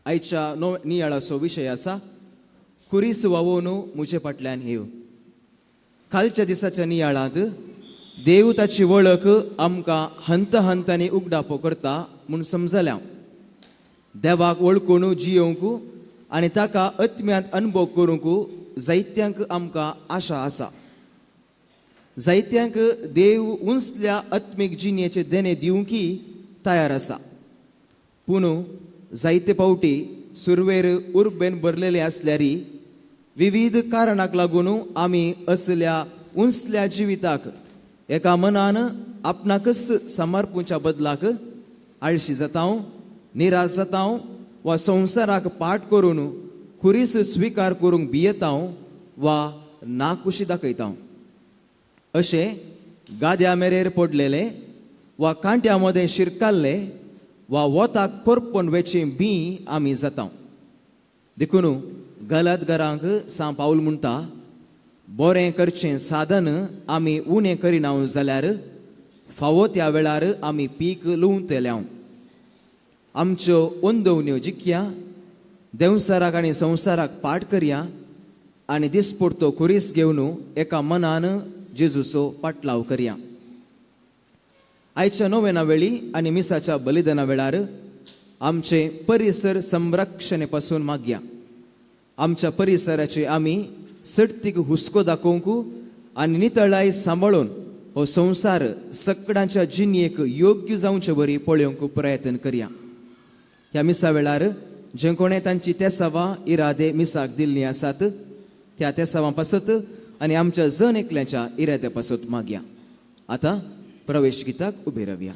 आयच्या नो नियाळाचो विशय आसा खुरीस वावोवन म्हजे फाटल्यान येव. कालच्या दिसाच्या नियाळांत देव ताची वळख आमकां हंत हंतांनी उगडापो करता म्हूण समजल्या. देवाक वळखून जियोवंक आनी ताका आत्म्यांत अनुभव करूंक जायत्यांक आमकां आशा आसा. जायत्यांक देव उंचल्या आत्मीक जिणेचे देणे दिवंकी तयार आसा. पूण जायते फावटी सुरवेर उर्बेन भरलेले आसल्यार विविध कारणाक लागून आमी असल्या उंचल्या जिविताक एका मनान आपणाकच समर्पूच्या बदलाक आळशी जाता, निराश जाता वा संवसाराक पाठ करून खुरीस स्विकार करूंक भियेता वा नाकुशी दाखयता. अशें गाद्या मेरेर पडलेले वा कांट्या मदें शिरकाल्ले वा वताक कोरपून वेचे बी आमी जाता. देखून गलत घरांक सांव पावल म्हणटा, बरें करचें साधन आमी उणें करिना जाल्यार फावो त्या वेळार आमी पीक लुंवतले. आमच्यो अंदवण्यो जिखया, देंवसाराक आनी संवसाराक पाठ करया आनी दिसपडतो खुरीस घेवन एका मनान जेजूचो पाटलाव करया. आयच्या नोवेना वेळी आनी मिसाच्या बलिदाना वेळार आमचे परिसर संरक्षणे पासून मागया. आमच्या परिसराचे आमी सडतीक हुस्को दाखोवंक आनी नितळाय सांबाळून हो संवसार सकडांच्या जिणेक योग्य जावचे वरी पळोवंक प्रयत्न करया. ह्या मिसा वेळार जे कोणें तांची तेसावां इरादे मिसाक दिल्लीं आसात त्या तेसावां पासत आनी आमच्या जण एकल्याच्या इराद्या पासत मागया. आतां प्रवेश गिताक उबे रावया.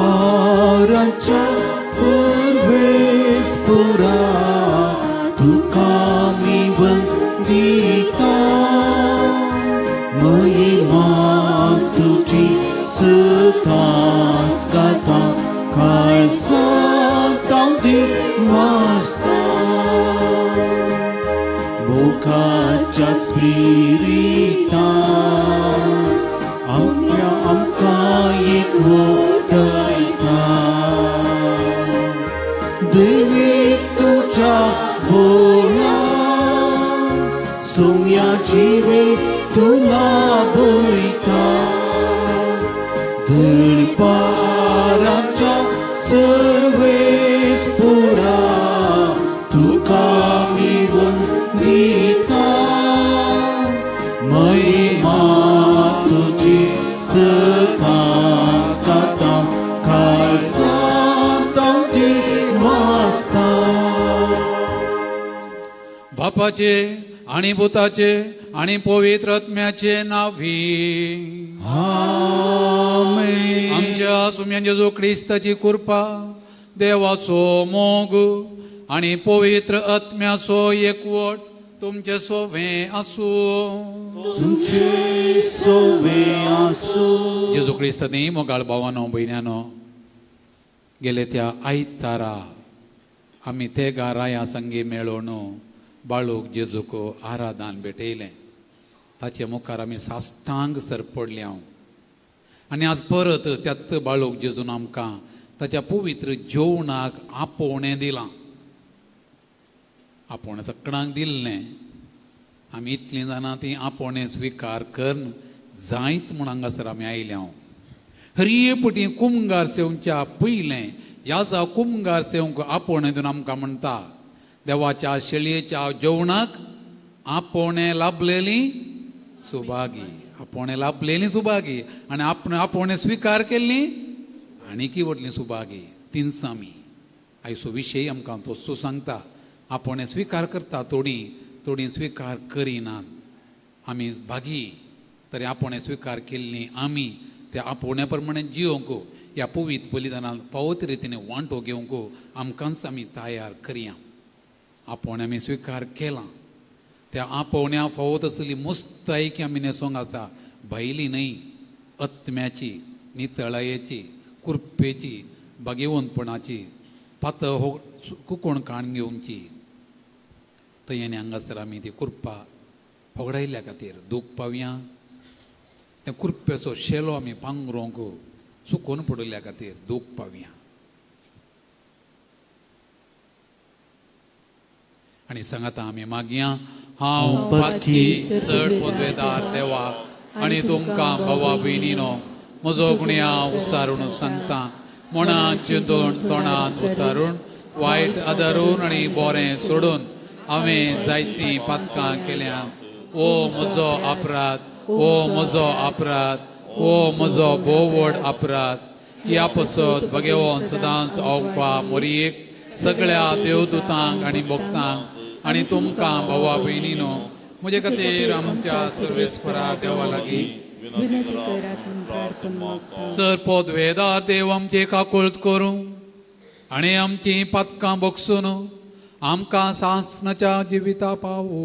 दरबाराच्या सर्वेस्पुरा तुका मी वंदिता, महिमा तुजी सदांच गाता, काळजांत हांव दिवासता. मोगाच्या स्पिरितान आमच्या आमकां एकवटयता. देवी तुज्या बोळान सोम्या जिवी तुला बयता. दरबाराच्या सर्वेस्पुरा तुका मी वंदिता, महिमा तुजी सदांच गाता, काळजांत हांव दिवासता. बापाचे आणि भुताचे आणि पवित्र आत्म्याचे नावी आमेन. आमच्या सुम्या जेजू क्रिस्ताची कृपा, देवाचो मोग आणि पवित्र आत्म्याचो एकवट तुमचे सोवे आसूं. तुमचे सोवे आसूं. जेजू क्रिस्तानी मोगाळ भावानो भयण्यानो, गेले त्या आयतारा आमी तेगा राया संगी मेळोवन बाळूक जेजूक आराधान भेटयलें. ताचे मुखार आमी साश्टांग सरपडले हांव आनी आज परत त्याच बाळूक जेजून आमकां ताच्या पवित्र जेवणाक आपोवणें दिलां. आपोवणें सगळ्यांक दिल्लें. आमी इतलीं जाणां ती आपोवणें स्विकार करून जायत म्हूण हांगासर आमी आयल्या. हांव हरये पटी कुमगार सेवच्या पयलें ह्या कुमगार सेवंक आपोवणें दिवन आमकां म्हणटा, देवाच्या शेळयेच्या जेवणाक आपोवणें लाभलेली सुभागी, आपोवणें लाभलेली सुभागी आनी आपोवणें स्विकार केल्ली आनी की व्हडली सुभागी. तिनसामी आयचो विशय आमकां तोसो सांगता. आपोवणें स्विकार करता थोडीं, थोडीं स्विकार करिनात. आमी भागी तरी आपोवणें स्विकार केल्ली आमी त्या आपोवण्या प्रमाणे जियोंक ह्या पवित्र बलिदानान फावो रितीन वांटो घेवंक आमकांच आमी तयार करया. आपोवणें आमी स्विकार केलां, त्या आपोवण्या फावो तसली मुस्तायकी आमी न्हेसोंक आसा. भायली न्हय, आत्म्याची, नितळायेची, कृपेची, भागेवंतपणाची, पातळ हो कुकोण काण घेवची. थंय आनी हांगासर आमी ती कृपा होगडायल्ल्या खातीर दूख पावया. त्या कृपेचो शेलो आमी पांगरूंक सुकून पडिल्ल्या खातीर दूख पावया. आनी सांगाता आमी मागया, हांव पातकी चड पदवेदार देवा आनी तुमकां भावा भयणीनो म्हजो गुण्या उसारून सांगता, मनान चिंतून तोंडान उसारून वायट आदारून आनी बरें सोडून हांवें जायतीं पातकां केल्या. ओ म्हजो अपराध, ओ म्हजो अपराध, ओ म्हजो भोव व्हड अपराध. ह्या पसत भगेवन सदांच अवपा मोरयेक सगळ्या देवदूतांक आनी भक्तांक आनी तुमकां भावा भयणीनो म्हजे खातीर आमच्या सर्वेस्परा देवा लागीं सर पदवेदार देव आमचे काकुळट करूं आनी आमचीं पातकां बगसून आमकां सासणाच्या जिविता पावो.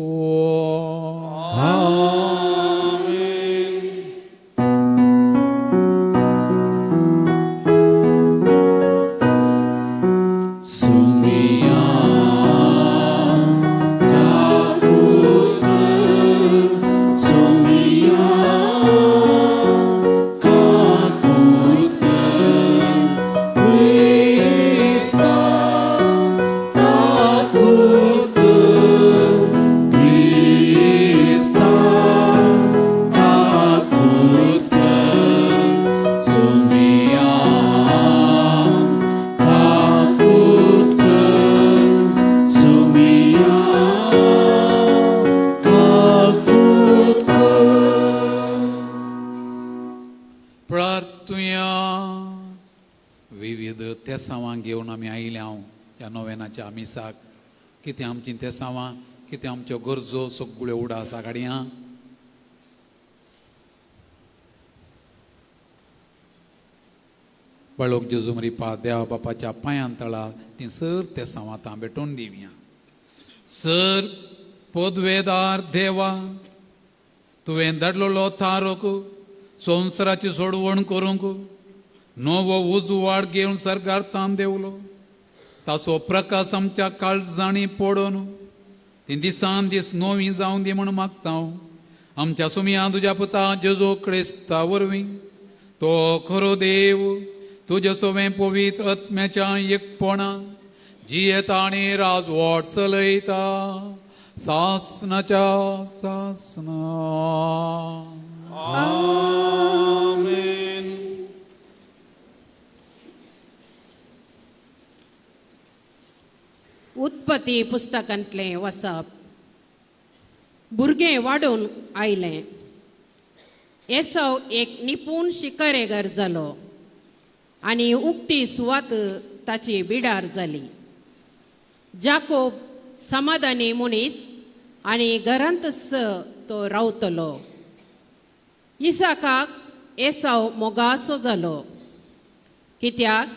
ह्या नोवेनाच्या मिसाक कितें आमचीं तेसांवां, कितें आमच्यो गरजो सगळ्यो उडास काडया. बाळोक जेजू मरिपा देवा बापाच्या पांयान तळा तीं सर तेसांवां आतां भेटोवन दिवया. सर पदवेदार देवा, तुवें धाडलेलो थारोक संवसाराची सोडवण करूंक नवो उजवाड घेवन सरकार तान देवलो. ताचो प्रकाश आमच्या काळजांनी पडून ती दिसान दीस नवी जावन दी म्हूण मागता. आमच्या सुमया तुज्या पुता जेजू क्रिस्ता वरवीं तो खरो देव तुज्या सवें पवित्र आत्म्याच्या एकपणा जियेता आनी राजवट चलयता सासनाच्या सासना. आमेन. उत्पत्ती पुस्तकांतलें वसप. भुरगें वाडून आयलें. एसव एक निपूण शिकारेगर जालो आनी उक्ती सुवात ताची बिडार जाली. जाकोब समाधानी मनीस आनी घरांतच तो रावतलो. इसाकाक एसाव मोगासो जालो, कित्याक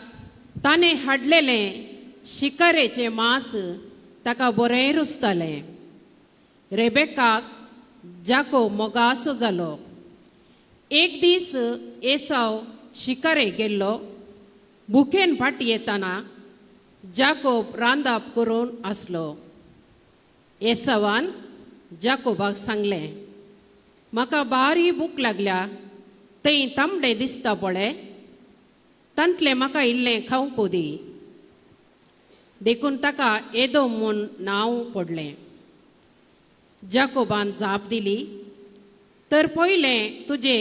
ताणें हाडलेलें शिकारेचें मांस ताका बरें रुचतालें. रेबेकाक जाकोब मोगासो जालो. एक दीस एसाव शिकारे गेल्लो. भुकेन फाटी येताना जाकोब रांदाप करून आसलो. एसावान जाकोबाक सांगलें, म्हाका बारी भूक लागल्या, थंय तांबडे दिसता पळय, तांतलें म्हाका इल्लें खावंक दी. देखून ताका एदो म्हूण नांव पडलें. जाकोबान जाप दिली, तर पयलें तुजे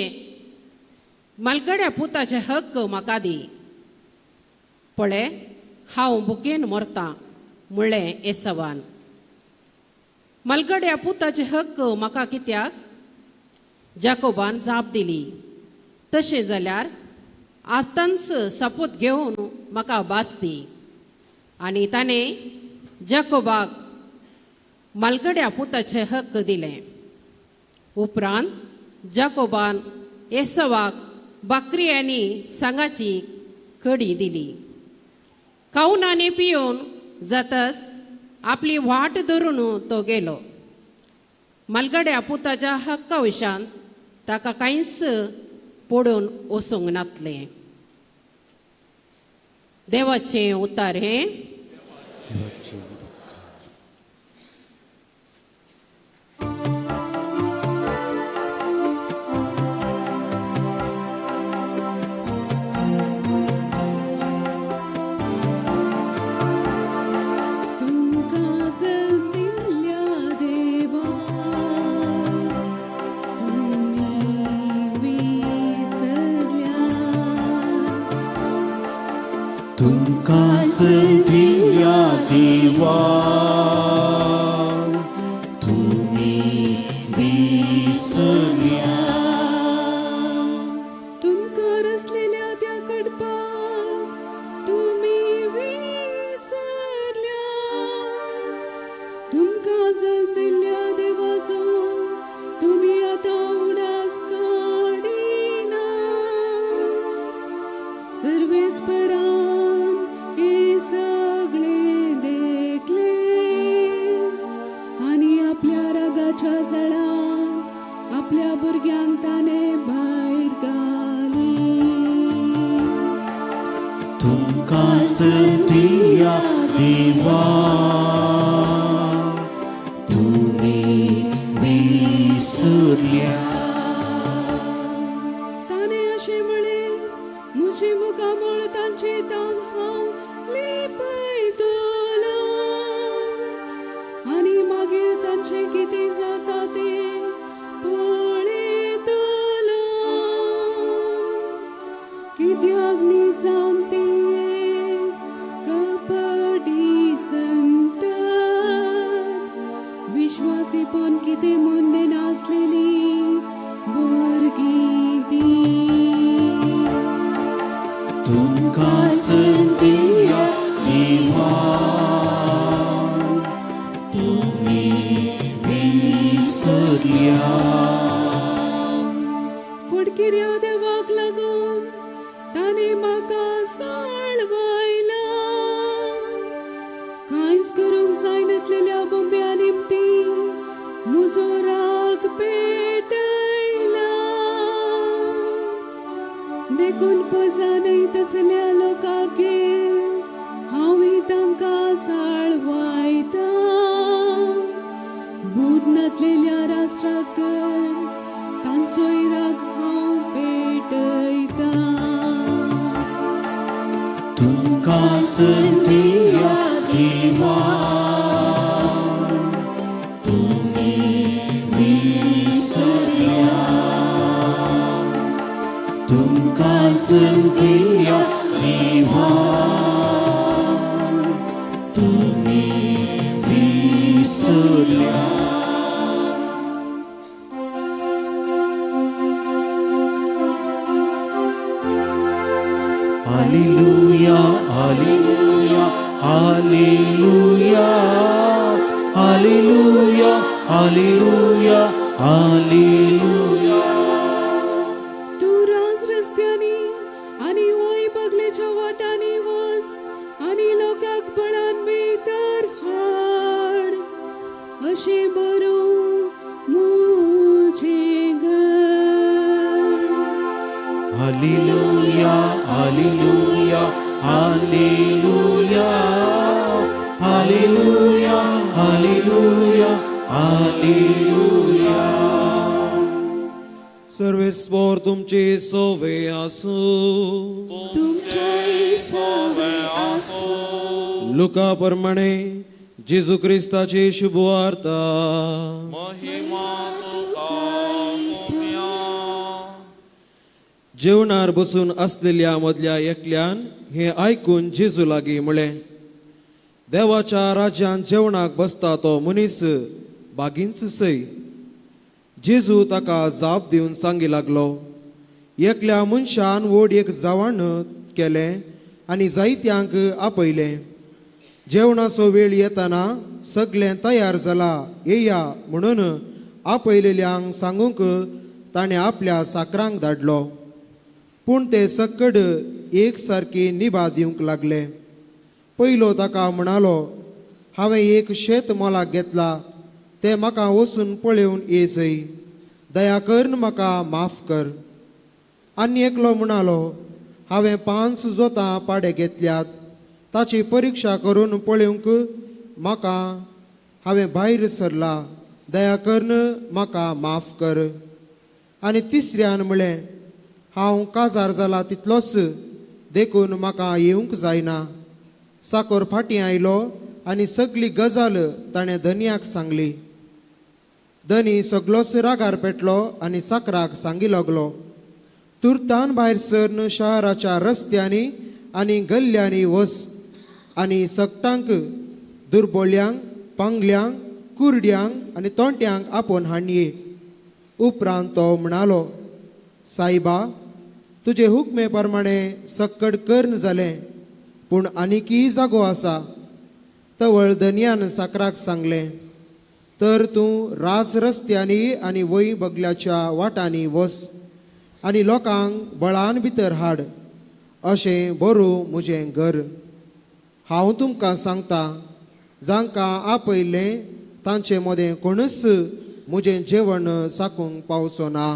मालगड्या पुताचे हक्क म्हाका दी. पळय हांव भुकेन मरतां म्हणलें एसवान. मालगड्या पुताचे हक्क म्हाका कित्याक? जाकोबान जाप दिली, तशें जाल्यार आतांच सपूत घेवन म्हाका भास दी. आनी ताणें जाकोबाक मालगड्या पुताचे हक्क दिले. उपरांत जाकोबान एसवाक बाकरी आनी सांगाची कडी दिली. खावन आनी पिवन जातच आपली वाट धरून तो गेलो. मालगड्या पुताच्या हक्का विशांत ताका कांयच पडून वचूंक नातलें. देवाचें उतार हें. तुमकां दिल्ल्या देवा तुमी विसरल्या. तुमकां दिल्या देवा तुमी विसरल्या. तुमकां रचलेल्या त्या कडपाक तुमी विसरल्या. तुमकां दिल्ल्या देवाचो तुमी आतां उडास काडिना. सर्वेस्परान हे सगळे देखले आनी आपल्या रागाच्या जळान आपल्या भुरग्यांक ताणें भायर घाली. तुमकां दिल्या देवा तुमी विसरल्या. ताणें अशें म्हळें, म्हजें मुखामळ तांचे तांक हांव लिपयतलो आनी मागीर तांचें कितें जाता तें पळयतलो. कित्याक न्ही जावन ते कपटी संतत, विश्वासीपण कितें म्हूण नासलेली भुरगीं ती. तुमकां दिल्या देवा तुमी विसरल्या. फुडकिऱ्या देवाक लागून ताणें म्हाका साळवायला. कांयच करूंक जायनातलेल्या बोंब्या निमती म्हजो राग पेटयला. देखून फजा न्हय तसल्या लोकांक घेवन हांवूय तांकां साळवायता. बूद नातलेल्या राष्ट्राक तर तांचोय राग हांव पेटयता. तुमकां दिल्या देवा तुमी विसरल्या. तुमकां दिल्या देवा तुमी विसरल्या. Hallelujah, hallelujah, hallelujah, hallelujah, hallelujah, hallelujah. तूं राज रस्त्यांनी आनी वय बगलेच्या वाटांनी वच आनी लोकांक बळान भितर हाड. अशें बरोवं म्हजें घर. Hallelujah, hallelujah, hallelujah, hallelujah, hallelujah, hallelujah. सर्वेस्पोर तुमची सोवे आसूं. लुका प्रमाणे जेजू क्रिस्ताची शुभवार्ता. महिमा तुका कोम्या. जेवणार बसून असलेल्या मदल्या एकल्यान हें आयकून जेजू लागीं म्हळें, देवाच्या राज्यांत जेवणाक बसता तो मनीस बागींच सय. जेजू ताका जाप दिवन सांगी लागलो, एकल्या मनशान व्हड एक जावण केलें आनी जायत्यांक आपयलें. जेवणाचो वेळ येताना सगळें तयार जाला, येया म्हणून आपयलेल्यांक सांगूंक ताणें आपल्या साकरांक धाडलो. पूण ते सक्कड एक सारकी निभा दिवंक लागले. पयलो ताका म्हणालो, हांवें एक शेत मोलाक घेतला, तें म्हाका वचून पळोवन ये सय. दया करून म्हाका माफ कर. आनी एकलो म्हणालो, हांवें 5 जोतां पाडे घेतल्यात, ताची परिक्षा करून पळोवंक म्हाका हांवें भायर सरला, दया करून म्हाका माफ कर. आनी तिसऱ्यान म्हळें, हांव काजार जाला तितलोच, देखून म्हाका येवंक जायना. साकोर फाटीं आयलो आनी सगली गजाल ताणें धनयाक सांगली. धनी सगलोच रागार पेटलो आनी साकराक सांगी लागलो, तुर्तान भायर सरन शहराच्या रस्त्यांनी आनी गल्ल्यांनी वच आनी सगटांक, दुर्बोल्यांक, पांगल्यांक, कुरड्यांक आनी तोंट्यांक आपोवन हाडये. उपरांत तो म्हणालो, सायबा, तुजे हुकमे प्रमाणे सक्कड कर्ण जालें, पूण आनीकीय जागो आसा. तवळ धनयान साकराक सांगलें, तर तूं राज रस्त्यांनी आनी वंय बगल्याच्या वाटांनी वच आनी लोकांक बळान भितर हाड, अशें बरूं म्हजें घर. हांव तुमकां सांगता, जांकां आपयलें तांचे मदें कोणूच म्हजें जेवण साकूंक पावचो ना.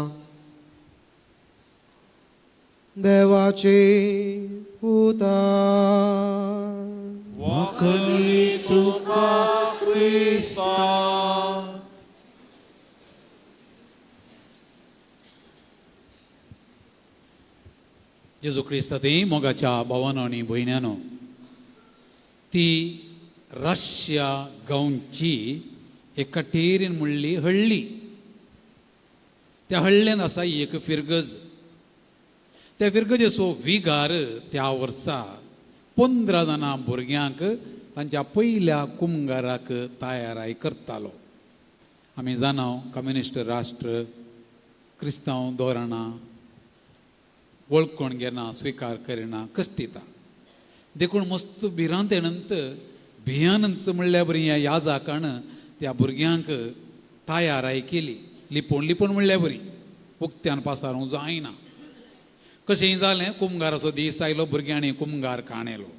देवाचे उतार. वाखली तुका क्रिस्ता. जेजू क्रिस्ता मोगाच्या भावानो आनी भयण्यानो, ती रशिया गांवची एक कटेरीन म्हणली हळ्ळी. त्या हळ्ळेन आसा एक फिरगज. त्या फिरगजेचो विगार त्या वर्सा 15 जाणां भुरग्यांक तांच्या पयल्या कुमगाराक तयाराय करतालो. आमी जाणाव कम्युनिस्ट राष्ट्र क्रिस्तांव धोरणां वळखून घेना, स्विकार करिना, कश्टिता. देखून मस्त भिरांतेनंत भियानंत म्हणल्यार बरी ह्या याजाकान त्या भुरग्यांक तयाराय केली. लिपोवन लिपोवन म्हणल्यार बरी उक्त्यान पासारूंक जायना. कशेंय जालें, कुमगाराचो दीस आयलो, भुरग्यांनी कुमगार काणेलो.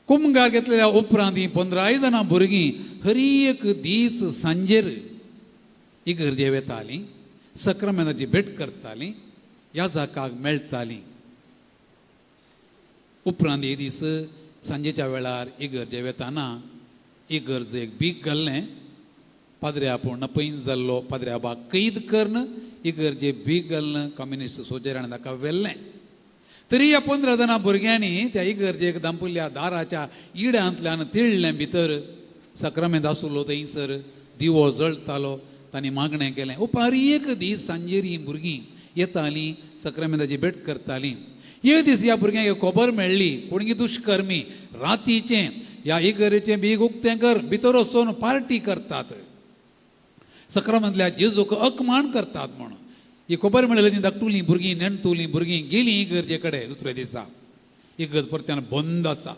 कुमगार घेतलेल्या उपरांत हीं 15 जाणां भुरगीं हर एक दीस सांजेर इगर्जे वेतालीं, सक्रामेंताची भेट करतालीं, याजाकाक मेळटालीं. उपरांत एक दीस सांजेच्या वेळार इगर्जे वेताना इगर्जेक बीक घाल्लें. पाद्रे आपूण नपैन जाल्लो, पाद्रे आबाक कैद करून इगर्जे बीक घालून कम्युनिस्ट सोजेरान ताका व्हेल्लें. तरी ह्या 15 जाणां भुरग्यांनी त्या इगर्जेक दांपुल्ल्या दाराच्या इड्यांतल्यान तिळ्ळें भितर. सक्रामेंत आसलो थंयसर दिवो जळटालो, तांणी मागणें केलें. उपरांत एक दीस सांजेर हीं भुरगीं येतालीं, सक्रामेंताची भेट करतालीं. एक दीस ह्या भुरग्यांक खबर मेळ्ळी, कोणगी दुश्कर्मी रातीचें ह्या इगर्जेचें बीग उक्तें कर, भितर वचून पार्टी करतात, सक्रामेंतल्या जेजूक अपमान करतात म्हणून. ही खबर मेळ्ळी ती धाकटुलीं भुरगीं, नेणटुलीं भुरगीं गेलीं इगर्जे कडेन. दुसऱ्या दिसा इगर्ज परत्यान बंद आसा.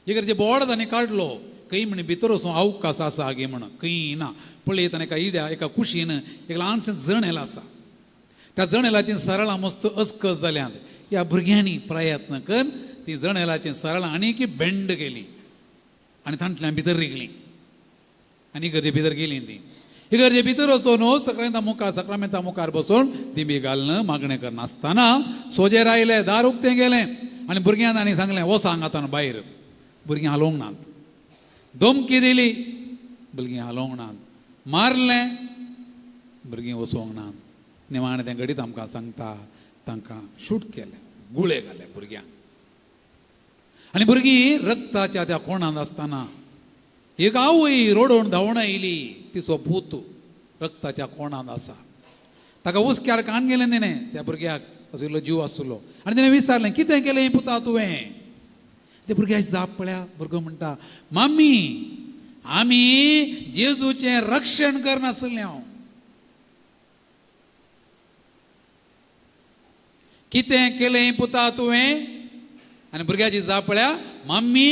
इगर्जे बोर्ड तांणी काडलो, खंय म्हण भितर वचून अवकाश आसा गे म्हण, खंय ना. पळयत एका इड्या एका कुशीन एक ल्हानशें जणेल आसा. त्या जणेलाचीं सरळां मस्त अस्कस जाल्यांत. ह्या भुरग्यांनी प्रयत्न कर ती जणेलाचीं सरळां आनीक बेंड केली आनी तांतल्यान भितर रिगलीं आनी इगर्जे भितर गेलीं ती. इगर्जे भितर वचून सक्रामेंता मुखार सक्रामेंता मुखार बसून दिंबी घालून मागणें करनासतना सोजेर आयले, दार उक्तें गेलें आनी भुरग्यांक आनी सांगलें, वच हांगा आतां भायर. भुरगीं हालोवंक नात. धमकी दिली, भुरगीं हालोवंक नात. मारलें, भुरगीं वचोंक नात. निमाणें तें घडीत आमकां सांगता, तांकां शूट केलें, गुळे घाले भुरग्यांक. आनी भुरगीं रक्ताच्या त्या कोणांत आसतना एक आवय रोडोवन धांवण आयली, तिचो पूत रक्ताच्या कोणांत आसा. ताका हुस्क्यार कान गेलें तिणें, त्या भुरग्याक ताचो इल्लो जीव आसलो. आनी तिणें विचारलें, कितें केलें पुता तुवें? त्या भुरग्याची जाप पळया. भुरगो म्हणटा, मामी, आमी जेजूचें रक्षण करनासलें. हांव कितें केलें पुता तुवें? आनी भुरग्याची जाप पळया, माम्मी,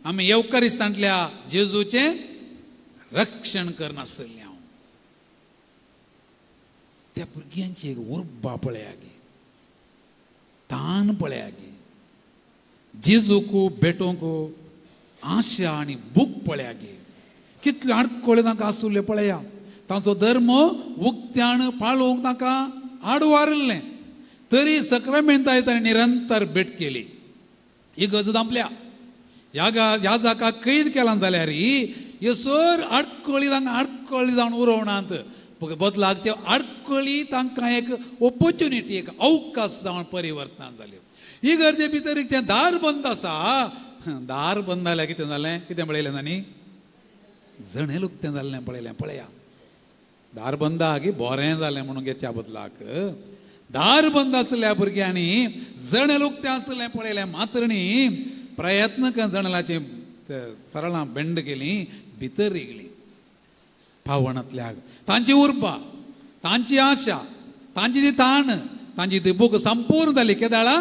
आमी येवकारिस्तांतल्या जेजूचें रक्षण करनासलें. हांव त्या भुरग्यांची एक उर्बा पळया गे, तान पळया गे, जेजूक भेटोवंक आशा आनी भूक पळया गे. कितल्यो आडखळ्यो तांकां आसुल्ल्यो पळया. तांचो धर्म उक्त्यान पाळोवंक तांकां आडवारिल्लें तरी सक्रामेंताय ताणें निरंतर भेट केली. ही गज दांपल्या ह्या जाका कैद केला जाल्यार हे सर आडकळी तांकां आडकळी जावन उरोवनात, बदलाक त्यो आडकळी तांकां एक ऑपॉर्च्युनिटी, एक अवकाश जावन परिवर्तन जाल्यो. ही गरजे भितर तें दार बंद आसा. दार बंद जाल्यार कितें जालें? कितें पळयलें तांणी? जणेल उक्तें जाल्लें पळयलें. पळया, दार बंद आहा की बरें जालें म्हणून घेच्या बदलाक दार बंद आसल्या भुरग्यांनी जणेल उक्तें आसलें पळयलें. मात्रणी प्रयत्न कर जणलाचें सरळां बेंड केली, भितर रिगली. पावणांतल्या तांची उर्बा, तांची आशा, तांची ती ताण, तांची ती भूक संपूर्ण जाली. केदाळा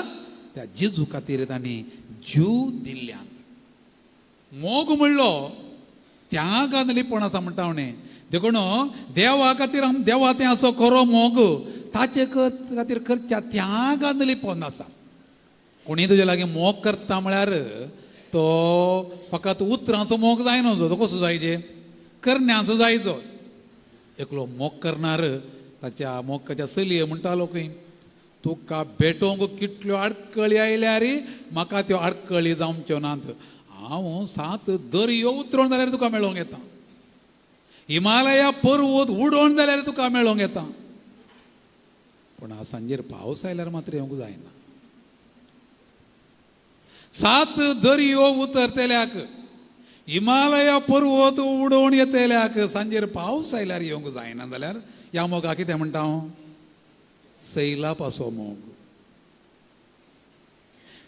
त्या जेजू खातीर तांणी जीव दिल्ल्यान. मोग म्हणलो त्यागान लिपण आसा म्हणटा न्ही. देखून देवा खातीर आम देवा तें असो खरो मोग ताचे खातीर करच्या त्यागान लिपोन आसा. कोणी तुजे लागीं मोग करता म्हळ्यार तो फकत उतरांचो मोग जायना, तो कसो जायचे? करण्यांचो जायचो. एकलो मोग करणार ताच्या मोगाच्या चलये म्हणटालो खंय, तुका भेटोवंक कितल्यो आडकळी आयल्यार म्हाका त्यो आडकळी जावच्यो नात, हांव सात दर्यो उतरोवन जाल्यार तुका मेळोवंक येता, हिमालया पर्वत उडोवन जाल्यार तुका मेळोवंक येता, पूण आज सांजेर पावस आयल्यार मात्र येवंक जायना. सात दर्यो उतरतल्याक, हिमालया पर्वत उडोवन येतल्याक सांजेर पावस आयल्यार येवंक जायना जाल्यार ह्या मोगा कितें म्हणटा हांव? सैला पासो मोग.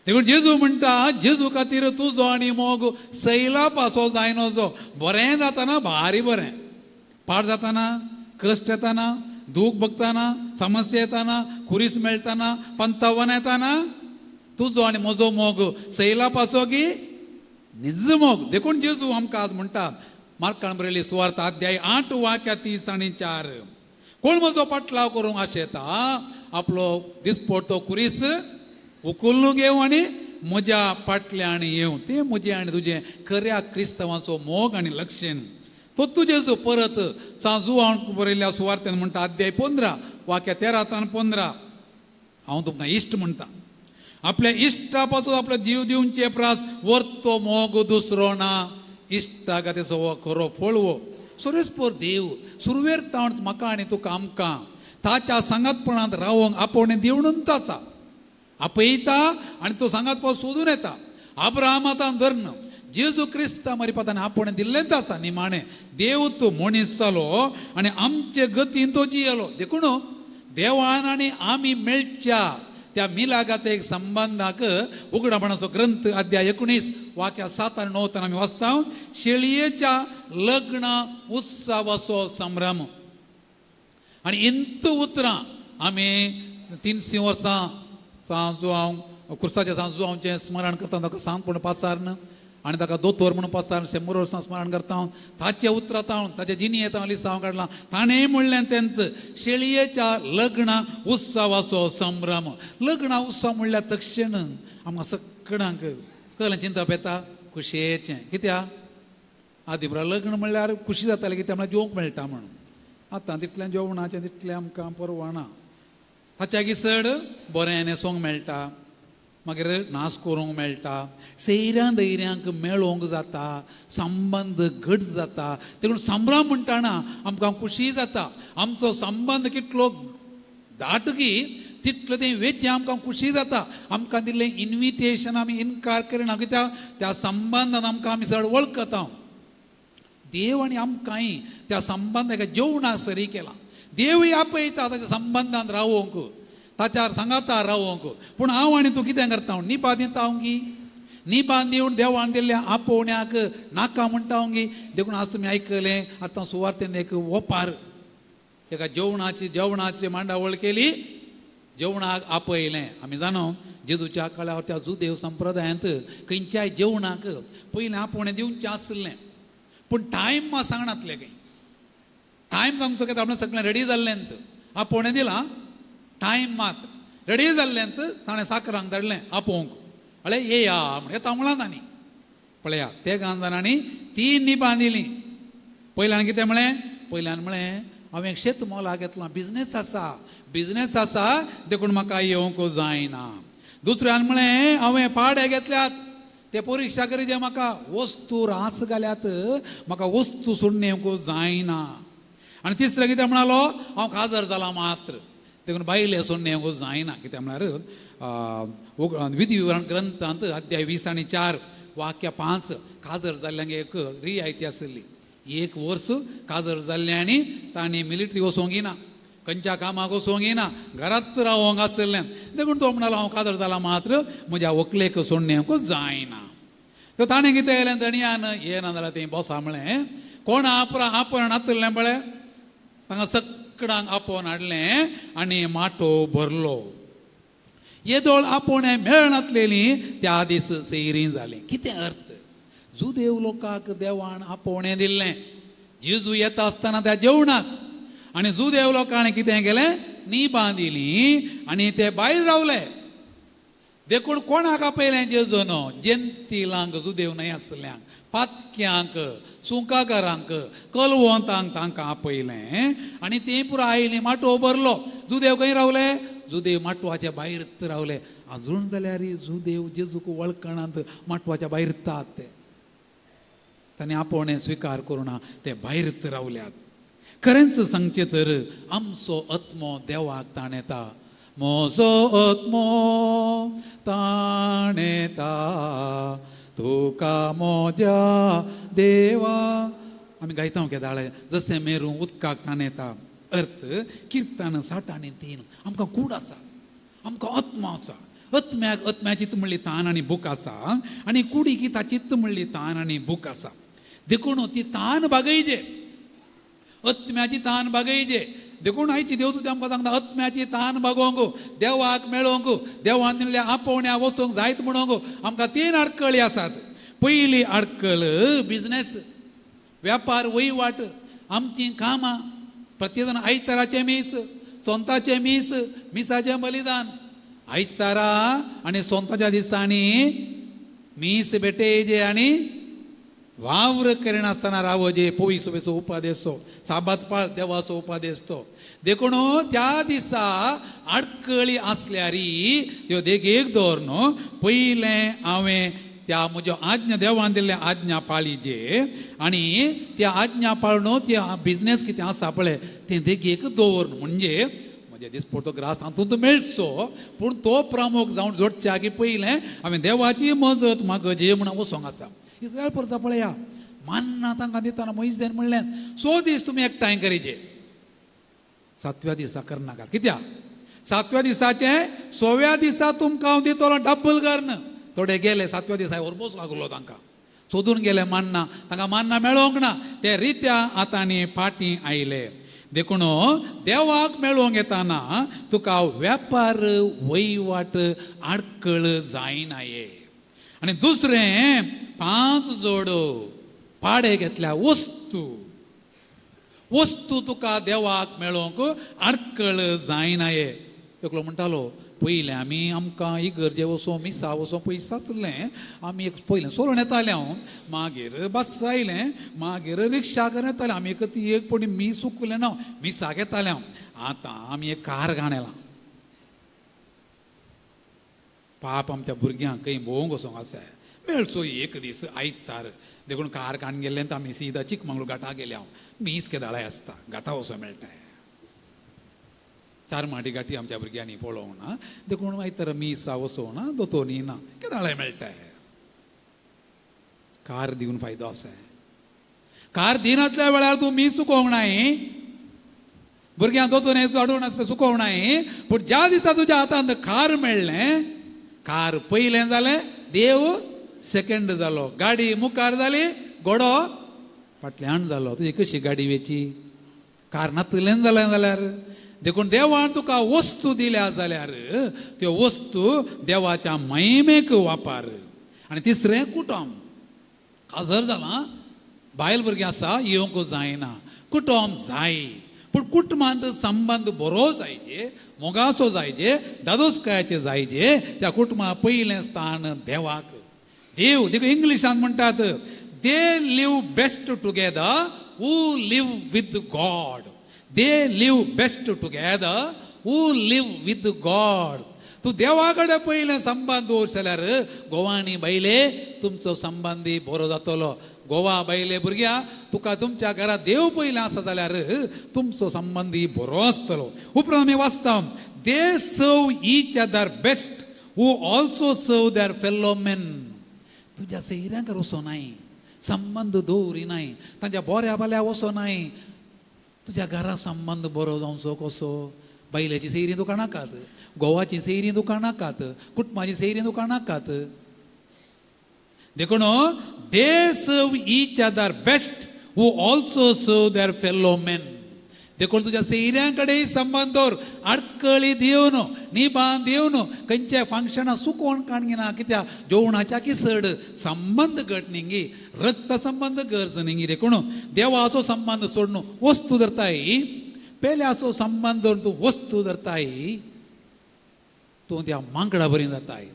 देखून जेजू म्हणटा, जेजू खातीर तुजो आनी मोग सैला पासो जायनो. बरें जाताना भारी बरें, पाड जाताना, कश्ट येताना, दूख भोगताना, समस्या येताना, खुरीस मेळटाना, पंतावन येताना तुजो आनी म्हजो मोग सैला पासो की निज मोग. देखून जेजू आमकां आज म्हणटा, मार्कान बरयली सुवार्थ अध्याय 8 वाक्या 30 आनी 4, कोण म्हजो पाटलाव करूंक आशेता आपलो दिसपडतो खुरीस उकुल्लू घेवं आनी म्हज्या फाटल्यान येवं. तें म्हजें आनी तुजें खऱ्या क्रिस्तांवाचो मोग आनी लक्षण. तो तुजें परत सांजू बरयल्ल्या सुवार्तेन म्हणटा अध्याय 15 वाक्या 13 आनी 15, हांव तुमकां इश्ट म्हणटा, आपल्या इश्टा पासून आपलो जीव दिवचे प्रास वर्तो मोग दुसरो ना. इश्टाक तेचो हो खरो फळवो सुरेशपूर देव सुरवेर ताण म्हाका आनी तुका आमकां ताच्या सांगातपणांत रावोंक आपोवणें दिवनूच आसा. आपयता आनी तो सांगातपण सोदून येता. अब्राहमातान धरून जेजू क्रिस्ता मरिपातान आपोवणें दिल्लेंच आसा. निमाणें देव तो मनीस जालो आनी आमचे गतीन तो जियेलो. देखून देवान आनी आमी मेळच्या त्या मिलागात एक संबंधाक उगडापणाचो ग्रंथ अध्याय 19 वाक्या 7 आनी 9 आमी वाचता, शेळयेच्या लग्न उत्सवाचो संभ्रम. आनी इंत उतरां आमी 300 वर्सां सांजू हांव कुर्साच्या सांजू हांवचें स्मरण करता, ताका सांत म्हूण पाचाਰਨ आनी ताका दोतोर म्हणून पाचाਰਨ 100 वर्सां स्मरण करता हांव. ताचे उतरां हांव ताचे जिणयेंत हांव लिसांव काडलां. ताणें म्हणलें तेंच, शेळयेच्या लग्न उत्सवाचो संभ्रम. लग्न उत्सव म्हणल्यार तक्षण आमकां सगळ्यांक कळ्ळें चिंतप येता खुशयेचें. कित्याक आदी म्हळ्यार लग्न म्हणल्यार खुशी जाताली, कित्याक म्हळ्यार जेवंक मेळटा म्हणून. आतां तितलें जेवणाचें तितलें आमकां परवाना. ताच्या चड बरें न्हेसोंक मेळटा, मागीर नाच करूंक मेळटा, सैऱ्यां दैऱ्यांक मेळोवंक जाता, संबंद घट जाता. देखून संभ्रम म्हणटाना आमकां खुशी जाता. आमचो संबंद कितलो दाट की तितलें तें वेचें आमकां खुशी जाता. आमकां दिल्लें इन्विटेशन आमी इनकार करिना, कित्याक त्या संबंदान आमकां आमी चड वळखता. देव आनी आमकांय त्या संबंदाक जेवणा सरी केला. देवूय आपयता ताच्या संबंदान रावोंक, ताच्या सांगाता रावोंक. पूण हांव आनी तूं कितें करता? निपा दिता हांव की निपा दिवन देवान दिल्ल्या आपोवण्याक नाका म्हणटा हांव की. देखून आज तुमी आयकलें आतां सुवार्तेन एक ओपार, एका जेवणाची जेवणाची मांडावळ केली, जेवणाक आपयलें. आमी जाणो जेजूच्या काळार त्या जुदेव संप्रदायांत खंयच्याय जेवणाक पयलें आपोवणें दिवचें आसलें, पूण टायम मात सांगनातलें. खंय टायम सांगचो कित्याक आपणें सगळें रेडी जाल्लें, आपोवणें दिलां, टायम मात रेडी जाल्लें. ताणें साकरांक धाडलें आपोवंक, म्हळें येया म्हण येता म्हणलां तांणी. पळया ते जाणांनी 3 निपां दिलीं. पयल्यान कितें म्हळें? पयल्यान म्हळें हांवें एक शेत मोलाक घेतलां, बिजनेस आसा, बिजनेस आसा देखून म्हाका येवंक जायना. दुसऱ्यान म्हळें हांवें पाडे घेतल्यात, ते परिक्षा करीजे, म्हाका वस्तू रास घाल्यात, म्हाका वस्तू सोडून येवंक जायना. आनी तिसरें कितें म्हणालो, हांव काजर जाला मात्र देखून बायले सोडून येवंक जायना. कितें म्हळ्यार विधी विवरण ग्रंथांत अध्याय 20 आनी 4 वाक्य 5 काजर जाल्ल्यांक एक रियायती आशिल्ली. एक वर्स काजर जाल्लें आनी तांणी मिलिटरी वचोंक ना, खंयच्या कामाक वचोंक ना, घरांत रावोंक आशिल्लें. देखून तो म्हणालो हांव काजर जाला मात्र म्हज्या व्हंकलेक सोडून येवंक जायना. तर ताणें कितें केलें, धनयान येना जाल्यार तें बॉसा म्हळें कोण आपण नातिल्लें पळय, तांकां सगळ्यांक आपोवन हाडलें आनी माटो भरलो. येदोळ आपोवणें मेळनातलेली त्या दीस सैरी जाली. कितें अर्थ, जुदेव लोकांक देवान आपोवणें दिल्लें जेजू येता आसतना त्या जेवणाक, आनी जुदेव लोकांनी कितें केलें, निबां दिली आनी ते भायर रावले. देखून कोणाक आपयलें जेजून, जेंतिलांक, जुदेव न्हय आसल्यांक, पातक्यांक, सुंकाकारांक, कलवंतांक तांकां आपयलें आनी तीं पुरो आयलीं. माटोव भरलो. जुदेव खंय रावले, जुदेव माटवाच्या भायर रावले. अजून जाल्यार जुदेव जेजूक वळखणांत माटवाच्या भायर तात ते, तांणी आपोवणें स्विकार करुना ते भायर रावल्यात. खरेंच सांगचें तर आमचो आत्मो देवाक ताणेता, म्हजो आत्मो ताणेता तुका म्हज्या देवा. आमी गायता केदाळे जशें मेरू उदकाक ताणेता. अर्थ किर्तन 60 आनी 3 आमकां कूड आसा, आमकां आत्मो आसा, आत्म्याक आत्म्याची म्हणली तान आनी भूक आसा, आनी कुडीक ताचीच म्हणली तान आनी भूक आसा. देखून ती तान भागयजे, आत्म्याची तान भागयजे. देखून आयची देव तुजें आमकां सांगता आत्म्याची तान भागोवंक, देवाक मेळोवंक, देवान दिल्ल्या आपोवण्या वचूंक जायत म्हणोवंक आमकां 3 आडकळी आसात. पयली आडकळ बिजनेस, वेपार, वहिवाट, आमचीं कामां, प्रत्येक आयताराचें मीस, सोंताचें मीस, मिसाचें बलिदान, आयतारा आनी सोंताच्या दिसांनी मीस भेटयजे आनी वावर करिनासतना रावजे. पविसोवेचो उपादेश, साबात पाळ देवाचो उपादेश तो. देखून त्या दिसा आडकळी आसल्यारी त्यो देगेक दवर न्हू. पयलें हांवें त्या म्हज्यो आज्ञा देवान दिल्ल्या आज्ञा पाळीजे आनी त्या आज्ञा पाळून त्या बिजनेस कितें आसा पळय तें देगेक दवर. म्हणजे म्हजे दिसपडतो ग्रास तातूंत मेळचो, पूण तो प्रमुख जावन जोडच्या आगी पयलें हांवें देवाची मजत मागजे म्हणून वचोंक आसा. इस्रायल परसा पळया मान्ना तांकां दितना मोयजेन म्हणलें 100 दीस तुमी एकठांय करीचे, 7व्या दिसा करनाका. कित्याक 7व्या दिसाचें 100व्या दिसा तुमकां हांव दितलो डब्बल गर्न. थोडे गेले 7व्या दिसा ओरबोस लागलो तांकां, सोदून गेले मान्ना, तांकां मान्ना मेळोंक ना, ते रित्या हातांनी फाटीं आयले. देखून देवाक मेळोवंक येताना तुका वेपार वहिवाट आडकळ जायना. आनी दुसरें 5 जोड पाडे घेतल्या वस्तू, वस्तू तुका देवाक मेळोवंक आडकळ जायना. एकलो म्हणटालो पयलें आमी आमकां इगर्जे वचों मिसा वचों पयशे आसलें, आमी एक पयलें सोडून येतालें हांव, मागीर बस आयलें, मागीर रिक्षा करून येतालें आमी, एक ती एक पणी मीस चुकलें ना, मिसाक येतालें हांव. आतां आमी एक कार घाणेलां. पाप आमच्या भुरग्यांक खंय भोवंक वचोंक आसा मेळचो एक दीस आयतार, देखून कार काडून गेल्लें तर आमी सीदा चिकमंगळूर घाटा गेले हांव, मीस केदाळाय आसता घाटा वचों मेळटा, 4 माटी गाठी आमच्या भुरग्यांनी पळोवंक ना, देखून आयतार मिसा वचोंक ना, दोतोनी ना, केदाळाय मेळटा. कार दिवन फायदो आसा, कार दिनातल्या वेळार तूं मीस चुकोवंक नाय, भुरग्यांक दोतोनी हाडून आसता चुकोवंक नाय, पूण ज्या दिसा तुज्या हातांत कार मेळ्ळें, कार पयलें जालें, देव सेकंड जालो, गाडी मुखार जाली, घोडो फाटल्यान जालो. तुजी कशी गाडी वेची, कार नातलें जालें जाल्यार. देखून देवान तुका वस्तू दिल्या जाल्यार त्यो वस्तू देवाच्या महिमेक वापर. आनी तिसरें कुटुंब, काजर जालां, बायल भुरगीं आसा, येवंक जायना, कुटुंब जाय, पूण कुटुंबांत संबंद बरो जायजे, मोगाचो जायजे, दादोसकायाचे जायजे. त्या कुटुंबा पयलें स्थान देवाक. देव देखून इंग्लिशान म्हणटात they live best together who live with God. They live best together who live with God. तूं देवा कडेन पयलें संबंद दवर जाल्यार गोवानी बायले तुमचो संबंदी बरो जातलो. गोवा बायले भुरग्या तुका तुमच्या घरा देव पयलें आसा जाल्यार तुमचो संबंदी बरो आसतलो. उपरांत आमी वाचता, they serve each other best who also serve their fellow men. तुज्या सैऱ्यांक वचो नाय, संबंद दवरी नाय, तांच्या बऱ्या भल्या वचो नाय. तुज्या घरा संबंद बरो जावचो कसो? बायलेची सैरी तुका नाकात, गोवाची सैरी तुका नाकात, कुटुंबाची सैरी तुका नाकात. देखून they serve each other best who also serve their fellow men. देखून तुज्या सैऱ्यां कडेन संबंद दवर, आडकळी दिवन निबान दिवन खंयच्या फंक्शनां सुकोवन काडगिना, कित्याक जेवणाच्या की चड संबंद घट न्ही, रक्त संबंद गरज न्ही. देखून देवाचो संबंद सोडून वस्तू धरताय, पेल्याचो संबंद धरून तूं वस्तू धरताय, तूं त्या मांकडा बरी जाताय.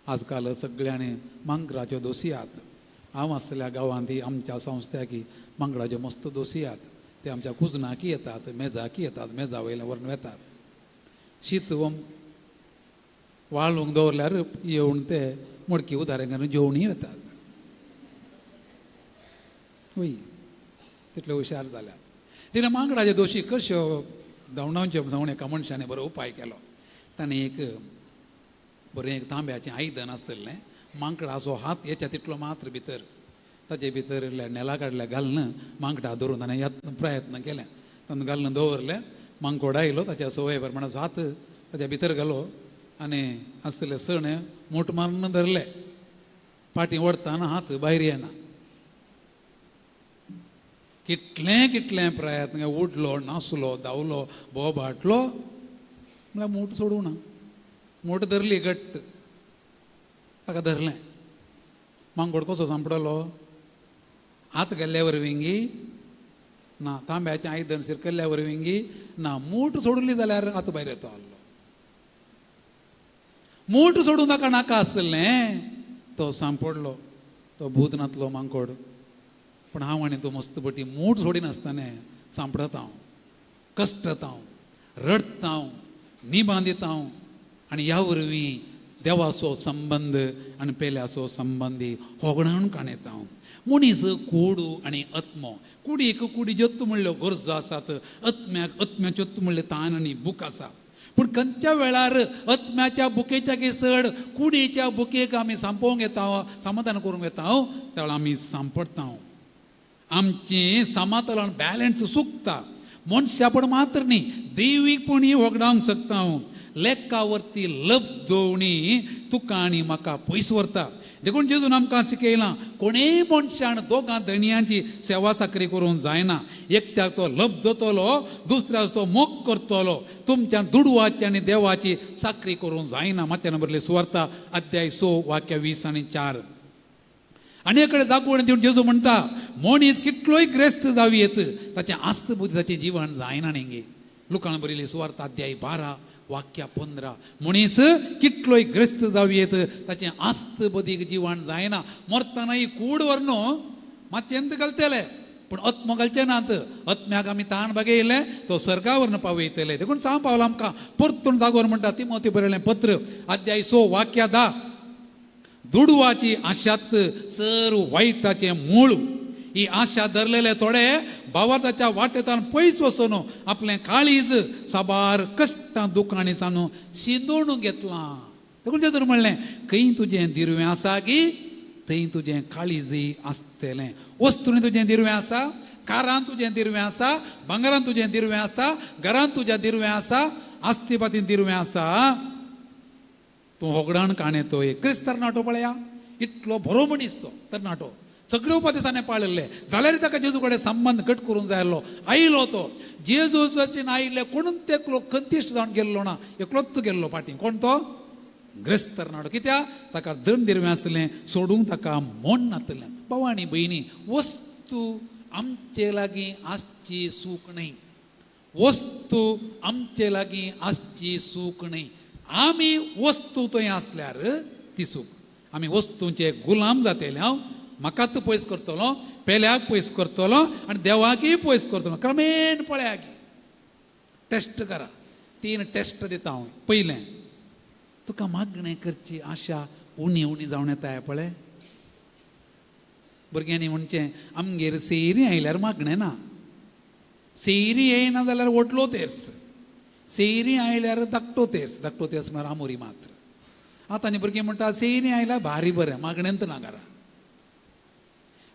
आजकाल सगळ्यांनी मांकराच्यो दोसयात. हांव आसल्या गांवांत आमच्या संस्थ्याकी मांकडाच्यो मस्त दोसयात. ते आमच्या कुजनाकी येतात, मेजाकी येतात, मेजा वयल्यान व्हरून वेतात. शीत वाळूंक दवरल्यार येवन ते मडकी उदारें घालून जेवणूय वेतात. वय तितले हुशार जाल्यात. तिणें मांकडाचे दोशी कश्यो धांवडावच्यो जावन एका मनशान बरो उपाय केलो. ताणें एक बरें एक तांब्याचें आयदन आसतलें, मांकडाचो हात येच्या तितलो मात्र भितर, ताचे भितर नेला काडल्या घालून मांकडा धरून ताणें यत्न प्रयत्न केले. ताणें घालून दवरलें, मांकोड आयलो, ताच्या सवय प्रमाणे हात ताच्या भितर घालो आनी आसले सणे मूठ मारून धरले. फाटीं ओडटाना हात भायर येना. कितलें कितलें प्रयत्न, उडलो, नासलो, धांवलो, बोबाटलो, म्हळ्यार मूठ सोडूं ना. मूठ धरली घट्ट, ताका धरलें. मांकोड कसो सांपडलो? हात गेल्ल्या वरवीं ना, तांब्याचें आयदन शिरकल्ल्या वरवीं ना, मूठ सोडली जाल्यार हात भायर येतो आसलो. मूठ सोडून ताका नाका आसलें, तो सांपडलो, तो भूत नातलो मांकोड. पूण हांव आनी तूं मस्त पटी मूठ सोडिनासतना सांपडत हांव, कश्टत हांव, रडत हांव, निबां दिता हांव. आनी ह्या वरवीं देवाचो संबंद आनी पेल्याचो संबंदी होगडावन काणयता हांव. मनीस कूड आनी आत्मो, कुडीक कुडीच्योच म्हणल्यो गरजो आसात, आत्म्याक आत्म्याच्योच म्हणल्यो तान आनी भूक आसा. पूण खंयच्या वेळार आत्म्याच्या बुकेच्या की चड कुडीच्या बुकेक आमी सांपोवंक येता, समाधान करूंक येता, त्या आमी सांपडटा. आमचें समातोलन बॅलन्स चुकता. मनशापण मात्र न्ही, दैवीकपणी होगडावंक शकता हांव. लेखावरती लब्दोवणी तुका आनी म्हाका पयस व्हरता. देखून जेजून आमकां शिकयलां, कोणेय मनशान दोगां धनयांची सेवा चाकरी करूंक जायना. एकट्याक तो लब्दतलो, दुसऱ्याक तो मोग करतलो. तुमच्या दुडवाची आनी देवाची चाकरी करूंक जायना. मात्या नंबरली सुवार्ता अध्याय 6 वाक्य 20 आनी 4. आनी एक कडेन जागवण दिवन जेजू म्हणटा, मनीस कितलोय ग्रेस्त जावं येत, ताचें आस्त बुद्धी ताचें जिवन जायना न्ही. लुकान बरयली सुवार्ता अध्याय 12 वाक्य 15. मनीस कितलोय ग्रस्त जावं येत, ताचें आस्त बदीक जिवन जायना. मरतनाय कूड व्हरून मातयेंत घालतले, पूण आत्मो घालचे नात. आत्म्याक आमी ताण बगयले तो सर्गा व्हरून पावयतले. देखून सांग पावला आमकां परतून जागोर म्हणटा तिमोती बरयलें पत्र अध्याय 6 वाक्य 10. दुडवाची आशात सर वायटाचें मूळ. ही आशा धरलेले थोडे भावार्थाच्या वाटेंतल्यान पयस वचून आपलें काळीज साबार कश्टां दुकांनी सानू शिंदोवन घेतलां. देखून तेतून म्हणलें, खंय तुजें दिरवें आसा की थंय तुजें काळीजय आसतलें. वस्तूंनी तुजें दिरवें आसा, कारान तुजें दिरवें आसा, भांगरान तुजें दिरवें आसा, घरान तुज्या दिरवें आसा, आस्ती पातीन दिरवें आसा. तूं होगडाण काणें तो एक क्रिस्त तरणाटो पळया, इतलो बरो मनीस तो तरणाटो, सगळे उपदेशांनी पाळिल्ले जाल्यार ताका जेजू कडेन संबंद घट करूंक जाय आसलो. आयलो तो जेजू सचीन आयिल्ले कोणूच एकलो कंतिश्ट जावन गेल्लो ना, एकलोच गेल्लो फाटीं. कोण तो? ग्रेस्त तरणाटो. कित्याक? ताका दंड दिरवें आसलें, सोडूंक ताका मन नासलें. भाव आनी भयणी, वस्तू आमचे लागीं आसची सूख न्हय, वस्तू आमचे लागीं आसची सूख न्हय. आमी वस्तू थंय आसल्यार ती सूख. आमी वस्तूंचे गुलाम जातले. हांव म्हाकाच पयस करतलो, पेल्याक पयस करतलो आनी देवाकय पयस करतलो. क्रमेन पळया की टेस्ट करा. 3 टेस्ट दिता हांव. पयलें, तुका मागणें करची आशा उणी उणी जावन येता पळय. भुरग्यांनी म्हणचें आमगेर सेरी आयल्यार मागणें ना, सेरी येयना जाल्यार व्हडलो तेर्स, सेरी आयल्यार धाकटो तेर्स, धाकटो तेर्स म्हळ्यार आमोरी मात्र. आतां आनी भुरगीं म्हणटा सेरी आयल्यार भारी बरें, मागणेंत ना घरा.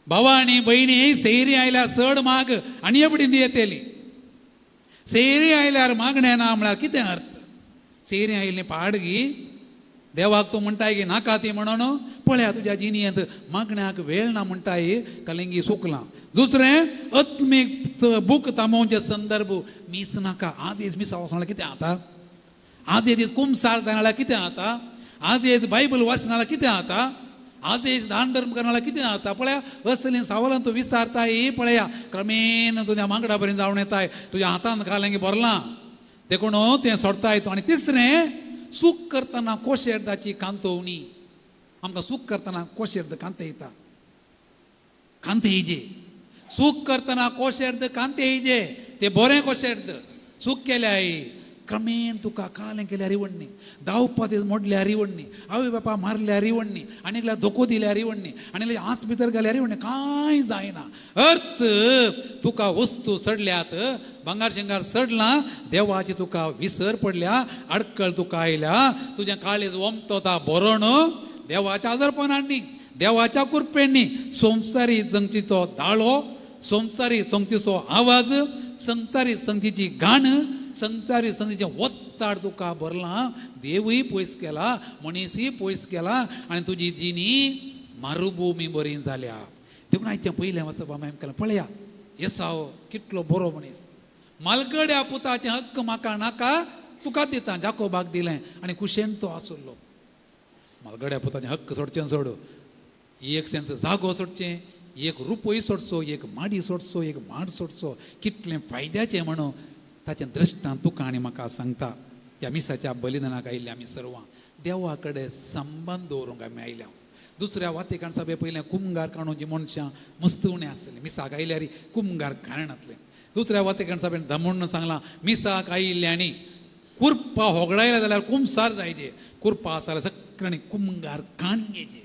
भावा आनी भयणी सेरी आयल्यार चड माग आनी एबडी ती येतली. सेरी आयल्यार मागणें ना म्हळ्यार कितें अर्थ? सेरी आयिल्ली पाडगी देवाक तूं म्हणटाय की नाका ती म्हणून पळया तुज्या जिणेंत मागण्याक वेळ ना म्हणटाय कलिंगी सुकलां. दुसरें, आत्मीक बूक तामोवचे संदर्भ मीस नाका. आज दीस मिसा वचों कितें जाता, आज एक दीस कुमसार जाणां कितें जाता, आज एक बायबल वाचना कितें जाता, आज एक दान धर्म करना कितें जाता. पळया असलीं सवालां तूं विसारताय. पळया क्रमेन तुज्या मांगडा पर्यंत जावन येताय, तुज्या हातान घालें भरलां देखून तें सोडताय तूं. आनी तिसरें, चूक करतना कोशेर्दाची कांतोवणी. आमकां चूक करतना कोशेर्द कांतयता, कांतयजे. चूक करतना कोशेर्द कांतयजे, ते बरें कोशेर्द. चूक केल्याय क्रमेन तुका कालें केल्यार रिवण्णी, धांवपा ते मोडल्या रिवण्णी, आवय बापा मारल्या रिवण्णी, आनी एकल्या धोको दिल्या रिवण्णी, आनी आस भितर घाल्या रिवण्णी, कांय जायना. अर्थ तुका वस्तू चडल्यात, भांगार शिंगार चडलां, देवाची तुका विसर पडल्या, आडकळ तुका आयल्या, तुजें काळीज ओमतोता बरोण देवाच्या आजारपणांनी, देवाच्या कृपेंनी. संवसारी जंगचीचो दाळो, संवसारी संगतीचो आवाज, संवसारी संगतीची गाण, संवसारी संगतीचें वत्ताड तुका भरलां. देवूय पयस केला, मनीसूय पयस केला आनी तुजी जिणी मारुभूमी बरी जाल्या. देखून आयचें पयलें वचप आमी केलां. पळया येसाव कितलो बरो मनीस. मालगड्या पुताचें हक्क म्हाका नाका, तुका दिता, जाकोबाक दिलें आनी खुशेन तो आसलो. मालगड्या पुताचें हक्क सोडचें सोड, एक सेंस जागो सोडचें, एक रुपय सोडचो, एक माडी सोडचो, एक माड सोडचो, कितलें फायद्याचें म्हणून ताचें दृश्टांत तुका आनी म्हाका सांगता. ह्या मिसाच्या बलिदानाक आयिल्ल्या आमी सर्वां देवा कडेन संबंद दवरूंक आमी आयल्या. दुसऱ्या वातिकान सभे पयलें कुमगार काडून जी मनशां मस्तुवणें आसलें, मिसाक आयल्यार कुमगार कारणांतलें. दुसऱ्या वातिकान सभेन दमून सांगलां मिसाक आयिल्ल्यांनी कुरपा होगडायल्या जाल्यार कुमसार जायचे, कुरपा आसा जाल्यार सगळ्यांनी कुमगार काण घेवचे,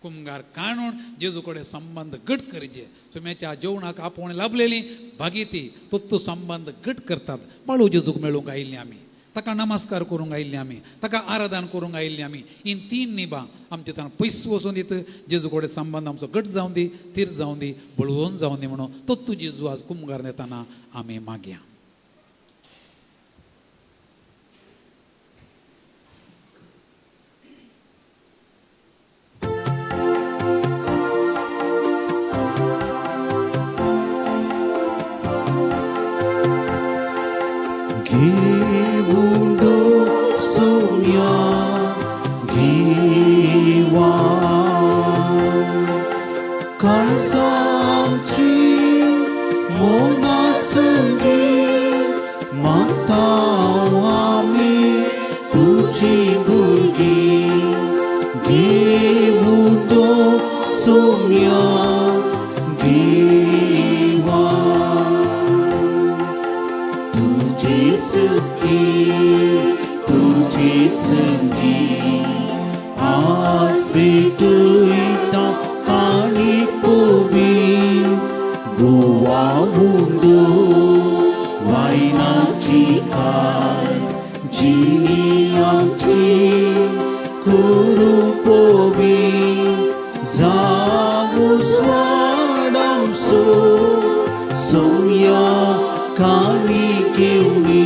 कुमगार काणून जेजू कडेन संबंद घट करचे. सुम्याच्या जेवणाक आपोवणें लाभलेली भागीती तो संबंद घट करतात. बाळू जेजूक मेळूंक आयिल्लीं आमी, ताका नमस्कार करूंक आयिल्लीं आमी, ताका आराधन करूंक आयिल्लीं आमी. हीं 3 निबां आमचे ताण पयस वचून दीत, जेजू कडेन संबंद आमचो घट जावन दी, थीर जावन दी, बळवून जावन दी म्हणून तत्तू जेजू आज कुमगार येताना आमी मागया. घेऊन सोम्या घेवा काळजाची मोनासंगी मागता आमी तुजी भुरगीं. घेऊन सोम्या घेवा तुझी सुखी तुझी संगी आज भेटुयता काणी पोवी गोवा उंडो वायनाची काज जिणी आमची करू पोवी जावू स्वाडांसो सोम्या काणी घेवणी.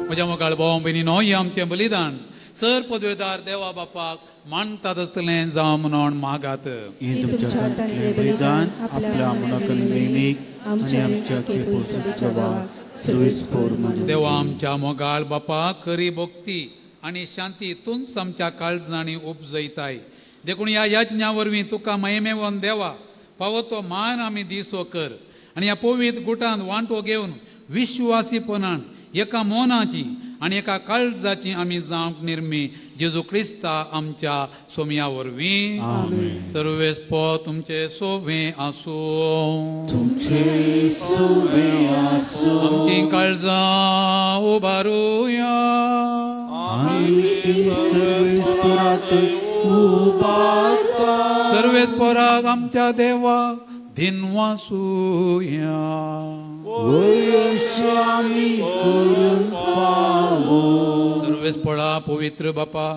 म्हज्या मोगाळ भाव भयणीनो, हें आमचें बलिदान सर पदवेदार देवा बापाक मानतात आसतलें जावं म्हणून मागात. हे तुमच्या हातांतलें बलिदान आपल्या मनाकलमेनीक आनी आमच्या केपोसाच्या भावाक सुरवेस्पोर मानून. देवा आमच्या मोगाळ बापा, खरी भक्ती आनी शांती तूंच आमच्या काळजांनी उपजयताय. देखून ह्या यज्ञा वरवीं तुका महिमेवन देवा फावो तो मान आमी दिसो कर आनी ह्या पवित्र गुटांत वांटो घेवन विश्वासीपणान एका मोनाची आनी एका काळजाची आमी जावंक निर्मी. जेजू क्रिस्ता आमच्या सोमया वरवीं. सर्वेस पो तुमचे सोवे आसूं. तुमचे सोवे आसूं. आमची काळजां उबारुया. आमी ती सर्वेस्परात उबारता. सर्वेस पोराक आमच्या देवा दिनवासुया. वयशी आमी करूंक फावो. सर्वेस पळा पवित्र बापा,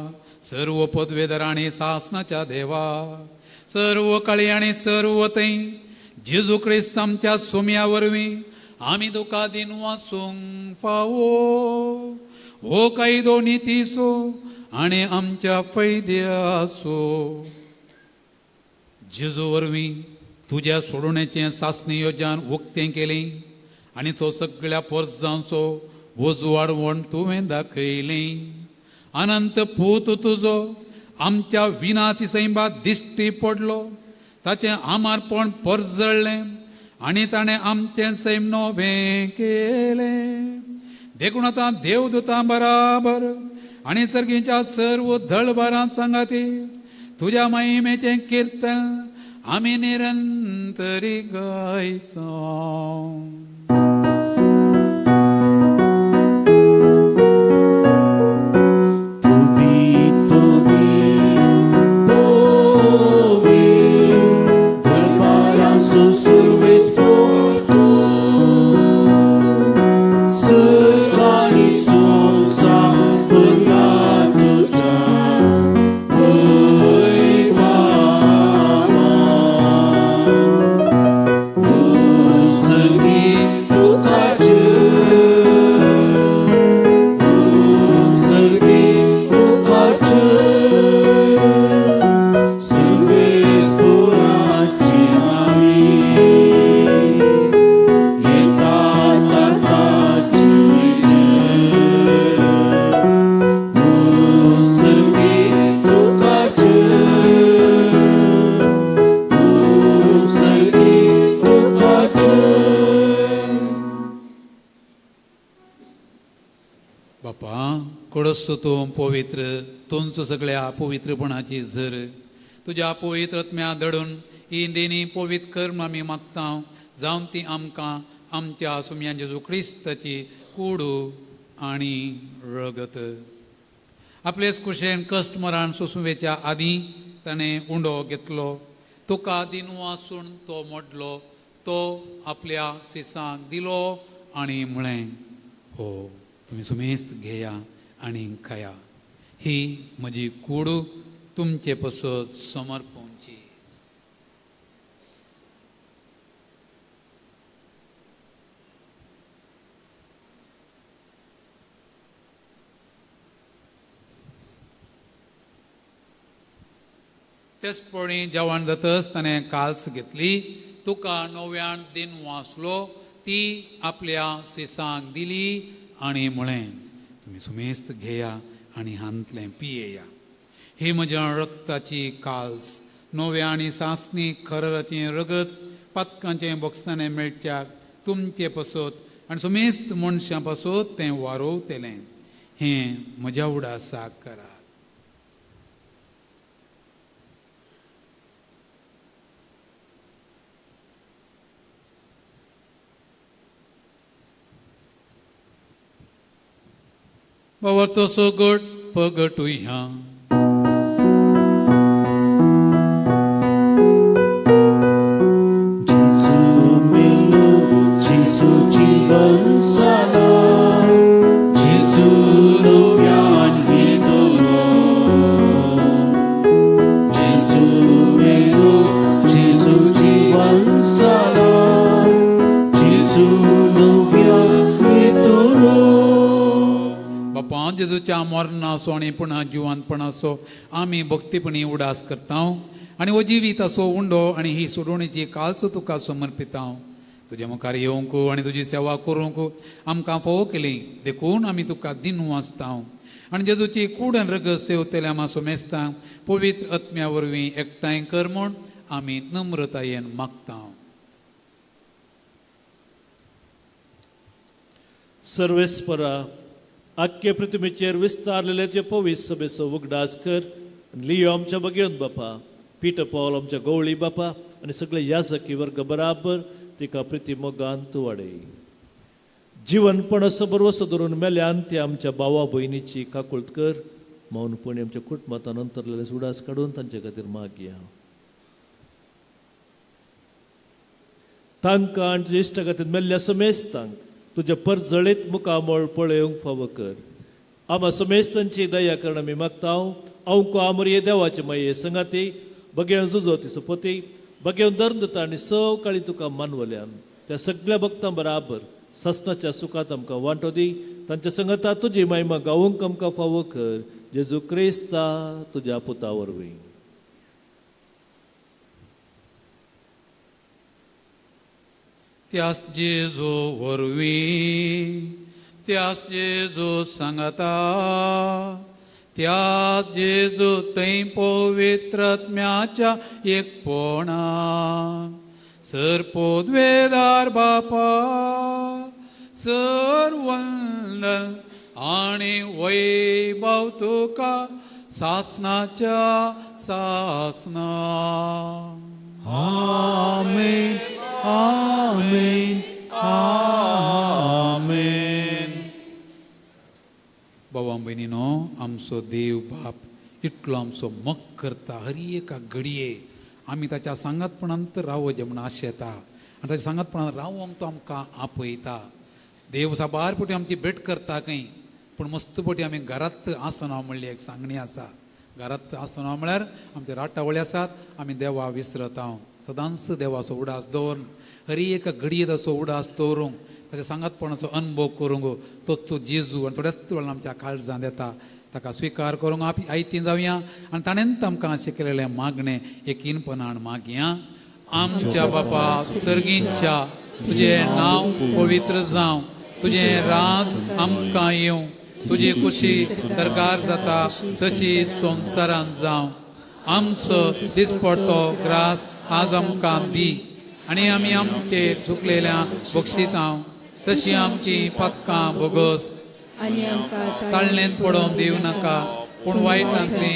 सर्व पदवेधर आनी सासणाच्या देवा, सर्व काळी आनी सर्व थंय जेजू क्रिस्त आमच्या सोम्या वरवीं आमी तुका दिनवासूंक फावो. हो कायदो नितीचो आनी आमच्या फैद्याचो. जेजू वरवीं तुज्या सोडोवण्याचें सासणी योजन उक्तें केलें आनी तो सगळ्या पोरजांचो उजवाड म्हूण तुवें दाखयलें. अनंत पूत तुजो आमच्या विनासी सैंबात दिश्टी पडलो, ताचें आमारपण परजळ्ळें आनी ताणें आमचें सैम नवें केलें. देखून आतां देवदूतां बराबर आनी सर्गीच्या सर्व दळभरांत सांगाती तुज्या महिमेचें किर्तन आमी निरंतरी गायता. तूं पवित्र, तुमचो सगळ्या पवित्रपणाची झर तुज्या पवित्र आत्म्या दडून ही देणी पवित्र कर्म आमी मागता, जावन ती आमकां आमच्या सुम्या जेजू क्रिस्ताची कुडू आनी रगत. आपलेच कुशेन कश्ट मरण सोसुवेच्या आदीं ताणें उंडो घेतलो, तुका दिनू आसून तो मोडलो, तो आपल्या सिसांक दिलो आनी म्हळें, हो तुमी सुमेस्त घेया आनी खाया, ही म्हजी कूड तुमचे पसत समर्पणची. तेच पळी जेवण जातच ताणें काल्स घेतली, तुका नव्यान दिन वाचलो, ती आपल्या सिसांक दिली आनी म्हळें, तुमी सुमेस्त घेया आनी हांतलें पियेया, ही म्हज्या रक्ताची काल्स, नव्या आनी सासणी खरराचें रगत पातकांचें बोगसाणें मेळच्याक तुमचे पसत आनी सुमेस्त मनशां पासत तें वारोवतलें. हें म्हज्या उडासाक करात. बाबर तसो गट पगटुया. जेजू मेलो, जेजू जीवन जाला, जेजू नव्यान येतलो. जेजू मेलो, जेजू जीवन जाला, जेजू नव्यान येतलो. बापा जेजूच्या मरणाचो आनी पुणा जिवानपणाचो आमी भक्तीपणी उडास करता आनी हो जिवीत असो उंडो आनी ही सोडोवणेची कालचो तुका समर्पिता. तुज्या मुखार येवंक आनी तुजी सेवा करूंक आमकां फावो केली, देखून आमी तुका दिनू आसता आनी जेजूची कूड आनी रगत सेवतल्या आमा सोमेस्ता पवित्र आत्म्या वरवीं एकठांय कर म्हूण आमी नम्रतायेन मागता. सर्वेस्परा आख्खे पृथ्वीचेर विस्तारलेले जे पवीस सभेचो उगडास कर. लियो आमच्या बगेवन बापा, पीटर पॉल आमच्या गवळी बापा आनी सगळे याजकी वर्ग बराबर तिका प्रिती मोगान तूं वाडय. जिवनपण असो बरवसो धरून मेल्यान ते आमच्या भावा भयणीची काकुळट कर. मौनपणी आमच्या कुटुंबांत अंतरलेले उडास काडून तांचे खातीर मागया. तांकां आनी तुज्या इश्टा खातीर मेल्ल्या समेस्तांक तुज्या परजळीत मुखामळ पळोवंक फावो कर. आमा समेस्तांची दया करण आमी मागता. अवको आमरये देवाचे माये संगाती बगेवन जुजो ती सोपती बगेवन धर्म दिता आनी सवकाळी तुका मानवल्यान त्या सगळ्या भक्तां बराबर ससनाच्या सुखात आमकां वांटो दी. तांच्या संगता तुजी महिमा गावंक आमकां फावो कर. जेजू क्रिस्ता तुज्या पुता वरवीं. त्यास जेजू वरवीं, त्यास जेजू सांगता, त्यास जेजू थंय पवित्रत्म्याच्या एकपणान सर पोदवेदार बापा सर वंदन आनी वैभव तुका सासनाच्या सासना. आमेन आमेन आमेन. बाबा भयणीनो, आमचो देव बाप इतलो आमचो मोग करता. हर एका घडये आमी ताच्या सांगातपणांत रावचें म्हूण आशेता आनी ताच्या सांगातपणांत रावंक तो आमकां आपयता. देव साबार पटी आमची भेट करता खंय, पूण मस्त पटी आमी घरांत आसना म्हणली एक सांगणी आसा. घरांत आसना म्हळ्यार आमचे राटावळी आसात, आमी देवा विसरता. सदांच देवाचो उडास दवरून हर एका घडये ताचो उडास दवरूंक ताच्या सांगातपणाचो अनुभव करूंक तोच तो जेजू आनी थोड्याच वेळान आमच्या काळजांत येता. ताका स्विकार करूंक आयतीं जावया आनी ताणेंच आमकां शिकयलेलें मागणें यकीनपणान मागया. आमच्या बापा सर्गींच्या, तुजें नांव पवित्र जावं, तुजें राज आमकां येवं, तुजी खुशी सरकार जाता तशी संवसारांत जावं. आमचो दिसपडतो ग्रास आज आमकां दी आनी आमी आमचे चुकलेल्या बक्षितां तशी आमची पदकां भोगस. ताळणेंत पडोवंक दिवं नाका, पूण वायटांतली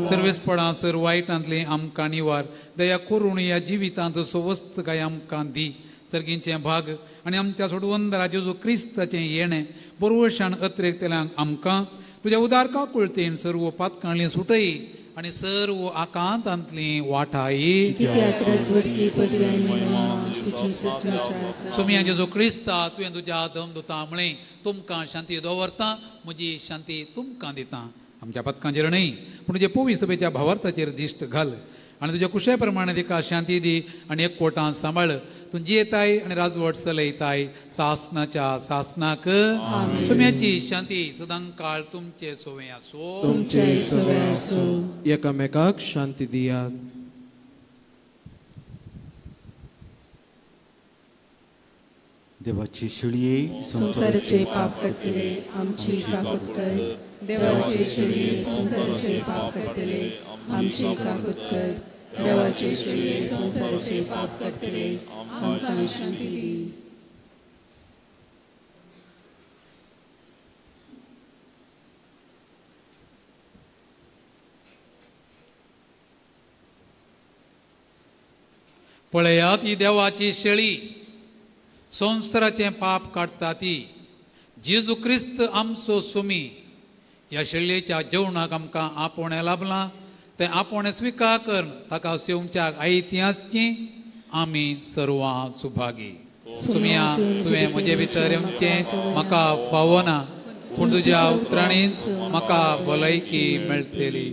सर्वेसपणां सर वायटांतली आमकां निवार. दया करून ह्या जिवितांत सवस्त काय आमकां दी. सर्गींचें भाग आनी आमच्या सोडवंदरा जेजू क्रिस्ताचें येणें बरवशान अत्रेकतल्यांक आमकां तुज्या उदार काकुळतेन सर्व पातकांली सुटय आनी सर्व आकांतांतली वाठाई. सोमिया जेजू क्रिस्ता तुवें तुज्या दमदुता म्हळें, तुमकां शांती दवरता, म्हजी शांती तुमकां दिता. आमच्या पदकांचेर न्हय पूण तुजे पवी सभेच्या भावार्थाचेर दिश्ट घाल आनी तुज्या कुशे प्रमाणे तिका शांती दी आनी एक कोटान सांबाळ. तूं जियेताय आनी राजवट चलयताय सासनाच्या सासनाक. सोम्याची शांती सदां काळ तुमचे सोवे आसो. तुमचे सोवे आसो. एकामेकाक शांती दियात. देवाची शिळये संवसाराचे पाप काडटले आमची काकूत कर. देवाचे शिळये संवसाराचे पाप काडटले आमची काकूत कर. देवाचे शिळये संवसाराचे पाप काडटले आमकां शांती दी. पळयात ही देवाची शेळी संवसाराचें पाप काडटा ती. जेजू क्रिस्त आमचो सुमी. ह्या शेळयेच्या जेवणाक आमकां आपोवणें लाभलां तें आपोवणें स्विकार कर ताका सेवच्याक आयती आसची आमी सर्वां सुभागी. सुमिया तुवें म्हजे भितर येवचें म्हाका फावना, पूण तुज्या उतरांनीच म्हाका भलायकी मेळटली.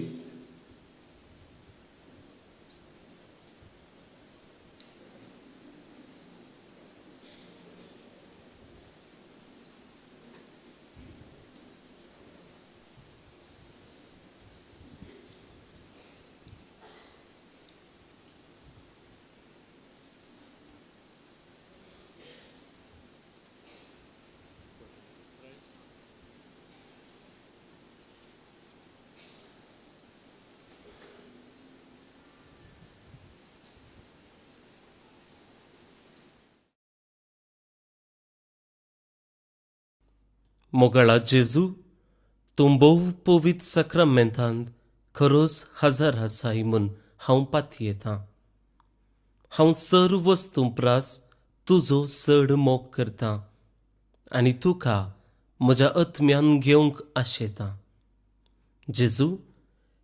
मोगाळा जेजू, तूं भोव पवित्र साक्रामेंतांत खरोच हजर आसाय म्हूण हांव पातयेतां. हांव सर्व वस्तूं प्रास तुजो चड मोग करतां आनी तुका म्हज्या आत्म्यान घेवंक आशेतां. जेजू,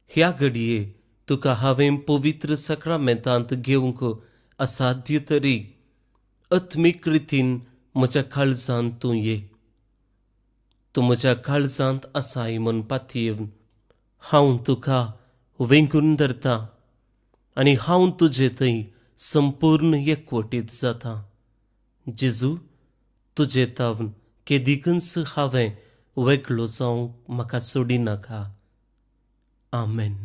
ह्या घडये तुका हांवें पवित्र साक्रामेंतांत घेवंक असाध्य तरी आत्मीक रितीन म्हज्या काळजांत तूं ये. तूं म्हज्या काळजांत आसाय म्हूण पातयेवन हांव तुका वेंगून धरतां आनी हांव तुजे थंय संपूर्ण एकवटीत जाता. जेजू, तुजे तावन केदिकूच हांवें वेगळो जावंक म्हाका सोडिनाका. आमेन.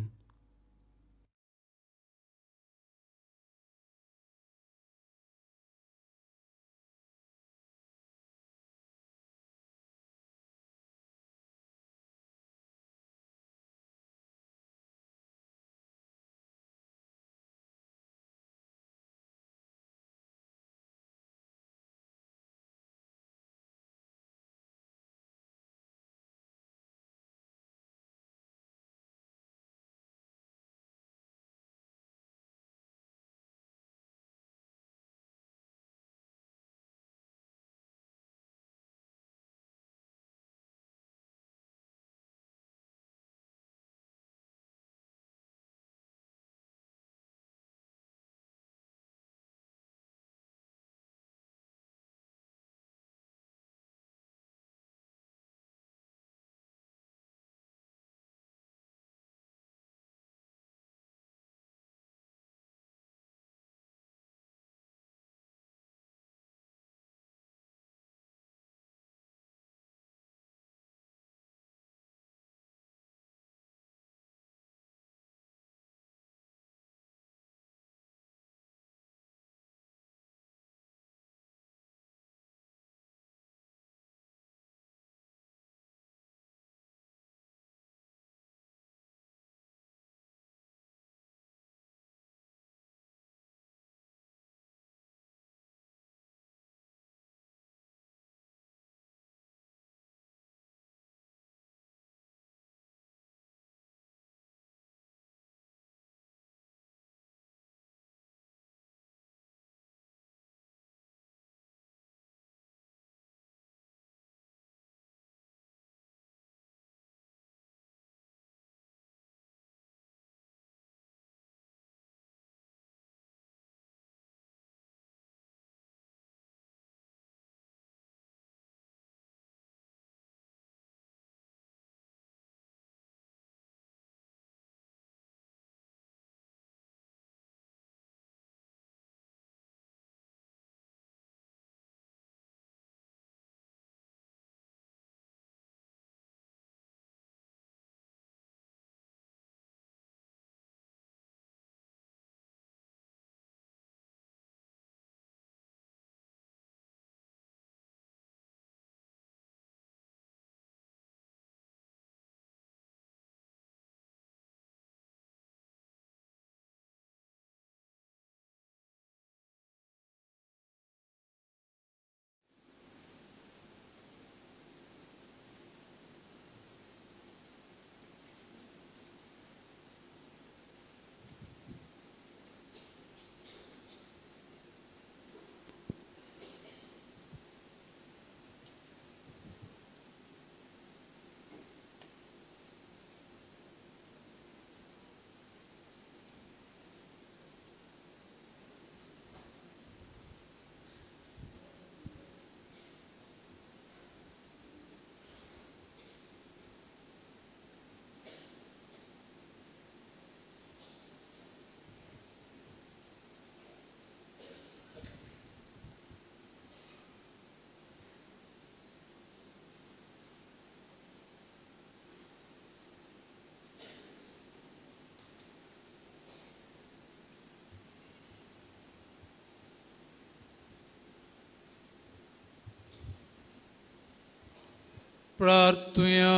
प्रार्थुया.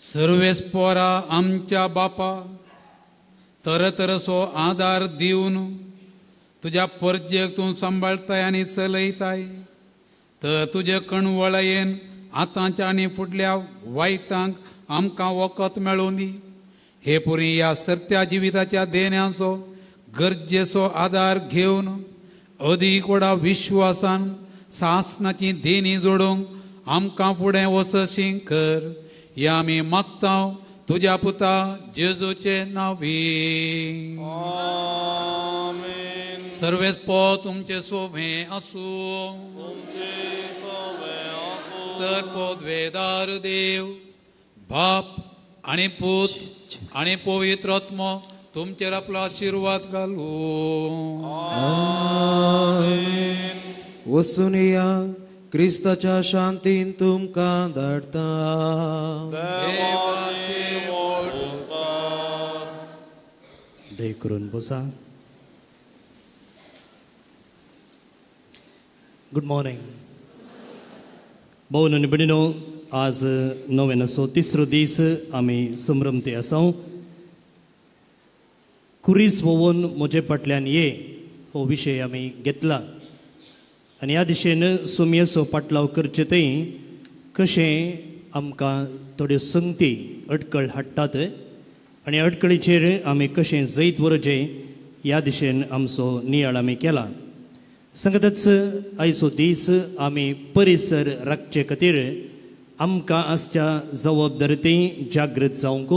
सर्वेस पोरा आमच्या बापा तरतरसो आदार दिवन तुज्या परजेक तूं सांबाळताय आनी चलयताय. तर तुजे कणवळयेन आतांच्या आनी फुडल्या वायटांक आमकां वखद मेळूं दी. हे पुरी ह्या सरत्या जिविताच्या देण्यांचो गरजेचो आदार घेवन अदीक व्हडा विश्वासान सासणाची देणी जोडूंक आमकां फुडें वचशी कर. ह्या आमी मागता तुज्या पुता जेजूचे नांवी. सर्वेच पो तुमचे सोभें आसूं. सर पदवेदार देव बाप आनी पूत आनी पवित्र आत्मो तुमचेर आपलो आशिर्वाद घालूं. वचून या क्रिस्ताच्या शांतीन तुमकां धाडटा. दय करून बसा. गुड मॉर्निंग भाऊ आनी भयणीनो, आज नव्यानाचो तिसरो दीस आमी संभ्रमते आसा. कुरीस वोवन म्हजे फाटल्यान ये हो विशय आमी घेतला आनी ह्या दिशेन सुमयेचो पाटलाव करचे थंय कशें आमकां थोड्यो संगती अडकळ हाडटात आनी अडकळीचेर आमी कशें जैत व्हरचें ह्या दिशेन आमचो नियाळ आमी केला. संगतच आयचो दीस आमी परिसर राखचे खातीर आमकां आसच्या जबाबदारी जागृत जावंक,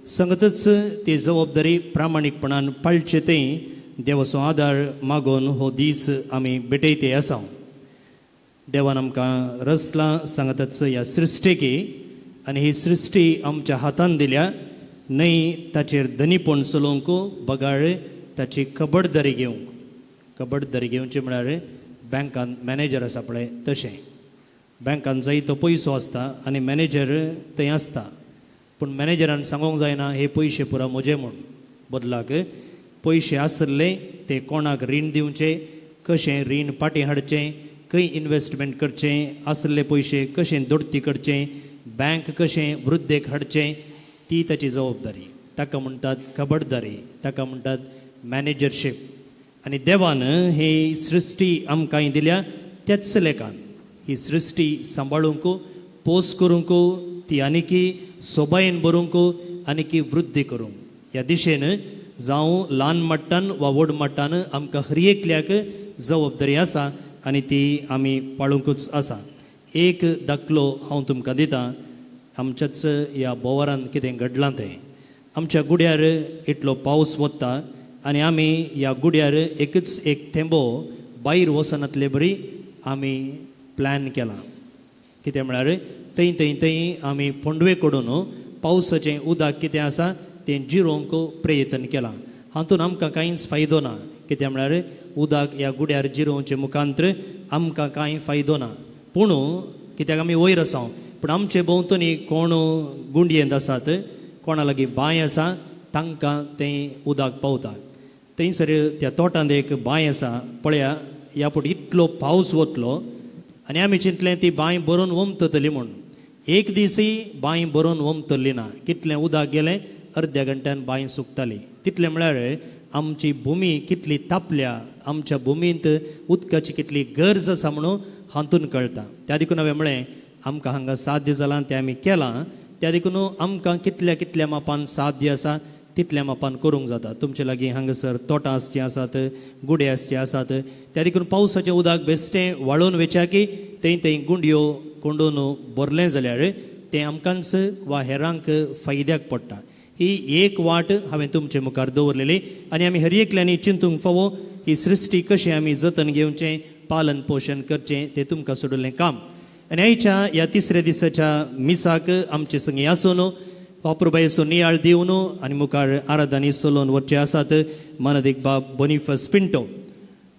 संगतच ती जबाबदारी प्रामाणीकपणान पाळचे थंय देवाचो आदार मागून हो दीस आमी भेटयते आसा. देवान आमकां रचला सांगतच ह्या सृश्टेकी आनी ही सृश्टी आमच्या हातान दिल्या न्हय ताचेर धनीपण चलोवंक बगाळ ताची खबरदारी घेवंक. खबरदारी घेवची म्हळ्यार बँकान मॅनेजर आसा पळय तशें बँकान जाय तो पयसो आसता आनी मॅनेजर थंय आसता, पूण मॅनेजरान सांगूंक जायना हे पयशे पुरा म्हजे म्हूण. बदलाक पयशे आसले ते कोणाक रीण दिवचें, कशें रीण फाटीं हाडचें, खंय इनवेस्टमेंट करचें, आसले पयशे कशें दोडती करचें, बँक कशें वृद्धेक हाडचें, ती ताची जबाबदारी. ताका म्हणटात खबरदारी, ताका म्हणटात मॅनेजरशीप. आनी देवान ही सृश्टी आमकां दिल्या त्याच लेखान ही सृश्टी सांबाळूंक, पोस करूंक, ती आनीकी सोबायेन भरूंक, आनीकी वृद्धी करूंक. ह्या दिशेन जावं ल्हान मट्टान वा व्हड मट्टान आमकां हर एकल्याक जबाबदारी आसा आनी ती आमी पाळुंकूच आसा. एक दाखलो हांव तुमकां दितां. आमच्याच ह्या बोवारान कितें घडलां तें. आमच्या गुड्यार इतलो पावस वता आनी आमी ह्या गुड्यार एकच एक थेंबो भायर वचनातले बरी आमी प्लॅन केला. कितें म्हळ्यार थंय थंय थंय आमी फोंडवे कडून पावसाचें उदक कितें आसा तें जिरोवंक प्रयत्न केला. हातून आमकां कांयच फायदो ना. कितें म्हळ्यार उदक ह्या गुड्यार जिरोवचे मुखांतर आमकां कांय फायदो ना. पूण कित्याक आमी वयर आसा, पूण आमचे भोंवतणी कोण गुंडयेंत आसात, कोणा लागीं बांय आसा, तांकां तें उदक पावता. थंयसर त्या तोटांत एक बांय आसा पळया, ह्या फावटी इतलो पावस वतलो आनी आमी चिंतलें ती बांय भरून वमतली म्हूण. एक दीसय बांय भरून वमतली ना. कितलें उदक गेलें अर्द्या घंट्यान बांय सुकताली. तितलें म्हळ्यार आमची भुमी कितली तापल्या, आमच्या भुमींत उदकाची कितली गरज आसा म्हणून हातून कळटा. त्या देखून हांवें म्हळें आमकां हांगा साध्य जालां तें आमी केलां, त्या देखून आमकां कितल्या कितल्या मापान साध्य आसा तितल्या मापान करूंक जाता. तुमचे लागीं हांगासर तोटां आसचीं आसात, गुडे आसचे आसात, त्या देखून पावसाचें उदक बेश्टें वाळोवन वेच्या की थंय थंय गुंडयो कोंडून भरलें जाल्यार तें आमकांच वा हेरांक फायद्याक पडटा. ही एक वाट हांवें तुमचे मुखार दवरलेली आनी आमी हर एकल्यांनी चिंतूंक फावो ही सृश्टी कशें आमी जतन घेवचें, पालन पोशण करचें तें तुमकां सोडिल्लें काम. आनी आयच्या ह्या तिसऱ्या दिसाच्या मिसाक आमचे संगी आसून वापरुबायेचो नियाळ दिवन आनी मुखार आराधानी चलोवन वचचे आसात मानादीक बाब बोनिफस पिंटो.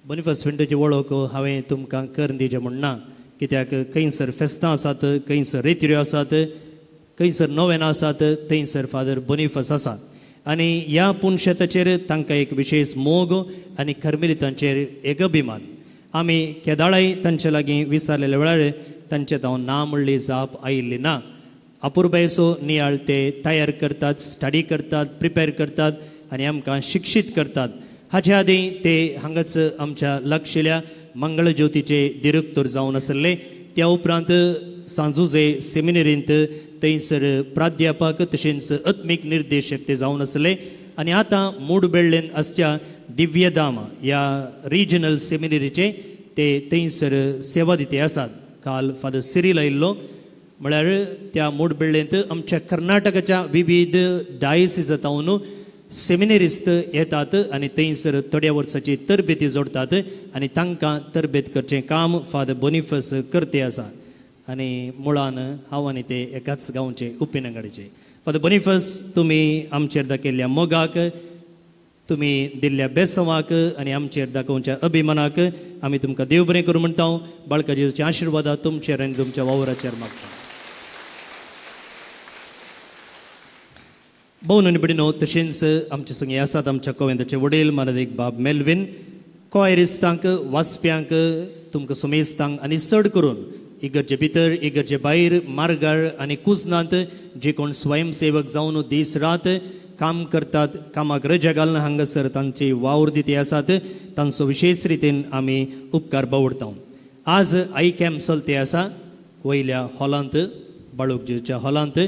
बोनिफस पिंटोची वळख हांवें तुमकां करून दिवचें म्हूण ना, कित्याक खंयसर फेस्तां आसात, खंयसर रेतिऱ्यो आसात, खंयसर नोवेनां आसात, थंयसर फादर बोनिफस आसात. आनी ह्या पुनशेताचेर तांकां एक विशेश मोग आनी कर्मेलितांचेर एक अभिमान. आमी केदाळाय तांचे लागीं विचारलेल्या वेळार तांचे हांव ना म्हणली जाप आयिल्ली ना. अपुरबायेचो नियाळ ते तयार करतात, स्टडी करतात, प्रिपेर करतात आनी आमकां शिक्षीत करतात. हाचे आदीं ते हांगाच आमच्या लागशिल्ल्या मंगळज्योतीचे दिरक्तोर जावन आसले. त्या उपरांत सांजुजे सेमिनरींत थंयसर प्राध्यापक तशेंच आत्मीक निर्देशक ते जावन आसले आनी आतां मूडबेल्लेन आसच्या दिव्यधाम ह्या रिजनल सेमिनरीचे ते थंयसर सेवा दिते आसात. काल फादर सिरील आयिल्लो म्हळ्यार त्या मूडबेल्लेंत आमच्या कर्नाटकाच्या विविध डायसिसांतून सेमिनरिस्त येतात आनी थंयसर थोड्या वर्साची तरबेती जोडटात आनी तांकां तरबेत करचें काम फादर बोनिफस करते आसा आनी मुळान हांव आनी ते एकाच गांवचे उपिनंगडीचे. फादर बोनिफस, तुमी आमचेर दाखयल्ल्या मोगाक, तुमी दिल्ल्या बेसवाक आनी आमचेर दाखोवच्या अभिमानाक आमी तुमकां देव बरें करूं म्हणटा. बाळका जेजूचे आशिर्वादा तुमचेर आनी तुमच्या वावराचेर मागता. भोवन आनी भयणीनो, तशेंच आमचे संगी आसात आमच्या कोवेंताचे वडील मानादीक बाब मेल्विन. कॉयरिस्तांक, वाचप्यांक, तुमकां सुमेस्तांक आनी चड करून इगर्जे भितर, इगर्जे भायर, मार्गार आनी कुजनांत जे कोण स्वयंसेवक जावन दीस रात काम करतात, कामाक रजा घालून हांगासर तांची वावर दिती आसात, तांचो विशेश रितीन आमी उपकार बावडता. आज I camp चलते आसा वयल्या हॉलांत, बाळूकजीच्या हॉलांत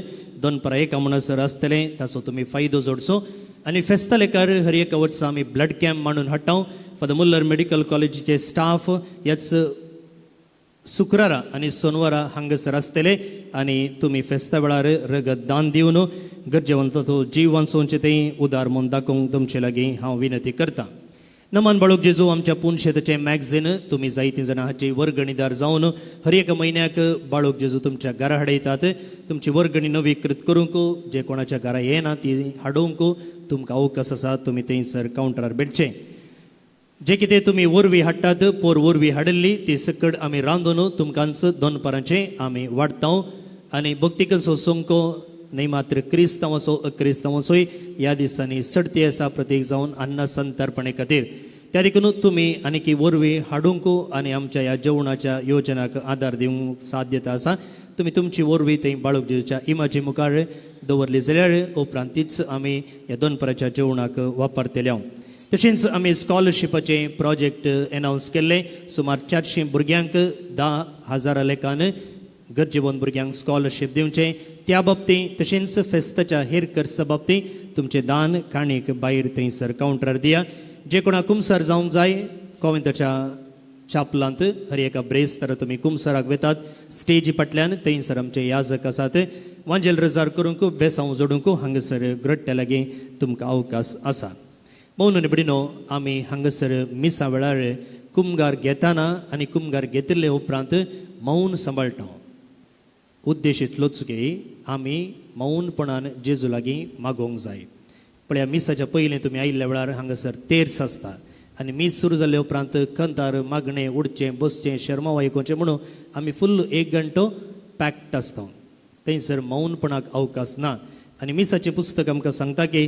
दनपारां 1 म्हणसर आसतलें, ताचो तुमी फायदो जोडचो. आनी फेस्तालेकार हर एका वर्सा आमी ब्लड कॅम्प मांडून हाडटा. फादर मुल्लर मेडिकल कॉलेजीचे स्टाफ ह्याच शुक्रारा आनी सोनवारा हांगासर आसतले आनी तुमी फेस्ता वेळार रगत दान दिवन गरजेवंत जीव वांचोवचें तें उदार म्हूण दाखोवंक तुमचे लागीं हांव विनंती करतां. नमन बाळूक जेजू आमच्या पुनशेताचें मॅगझीन तुमी जायतीं जाणां हाची वर्गणीदार जावन हर एका म्हयन्याक बाळूक जेजू तुमच्या घरा हाडयतात. तुमची वर्गणी नवीकृत करूंक, जे कोणाच्या घरा येना ती हाडूंक तुमकां अवकाश आसा, तुमी थंयसर कावंटरार भेटचें. जे कितें तुमी वरवीं हाडटात, पोर वरवीं हाडिल्ली ती सकड आमी रांदून तुमकांच दनपारांचें आमी वाडटा. आनी भक्तिकांचो सोंको न्हय मात्र क्रिस्तांवाचो अक्रिस्तांवाचोय ह्या दिसांनी सडती आसा प्रतीक जावन अन्न संतर्पणे खातीर. त्या देखून तुमी आनीकी वरवीं हाडूंक आनी आमच्या ह्या जेवणाच्या योजनाक आदार दिवंक साध्यता आसा. तुमी तुमची वरवीं थंय बाळूक जेजूच्या इमाजी मुखार दवरली जाल्यार उपरांत तीच आमी ह्या दनपाराच्या जेवणाक वापरतले. तशेंच आमी स्कॉलरशिपाचें प्रोजेक्ट एनावन्स केल्लें. सुमार 400 भुरग्यांक 10,000 लेखान गरजेवंत भुरग्यांक स्कॉलरशीप दिवचें त्या बाबतींत, तशेंच फेस्ताच्या हेर खर्चा बाबतींत तुमचें दान काणीक भायर थंयसर कावंटरार दिया. जे कोणाक कुमसार जावंक जाय कोवेंताच्या चापलांत हर एका ब्रेस्तारा तुमी कुमसाराक वेतात, स्टेजी फाटल्यान थंयसर आमचे याजक आसात. वांजेल रजार करूंक, बेसांव जोडूंक हांगासर ग्रट्ट्या लागीं तुमकां अवकाश आसा. मौन आनी भयणीनो, आमी हांगासर मिसा वेळार कुमगार घेताना आनी कुमगार घेतिल्ले उपरांत मौन सांबाळटा. उद्देश इतलोच की आमी मौनपणान जेजू लागीं मागोवंक जाय. पळया मिसाच्या पयलीं तुमी आयिल्ल्या वेळार हांगासर तेर्स आसता आनी मीस सुरू जाल्ले उपरांत कंतार मागणें, उडचें, बसचें, शर्माव आयकुचें म्हणून आमी फुल्ल 1 घंटो पॅक्ट आसता. थंयसर मौनपणाक अवकाश ना. आनी मिसाचें पुस्तक आमकां सांगता की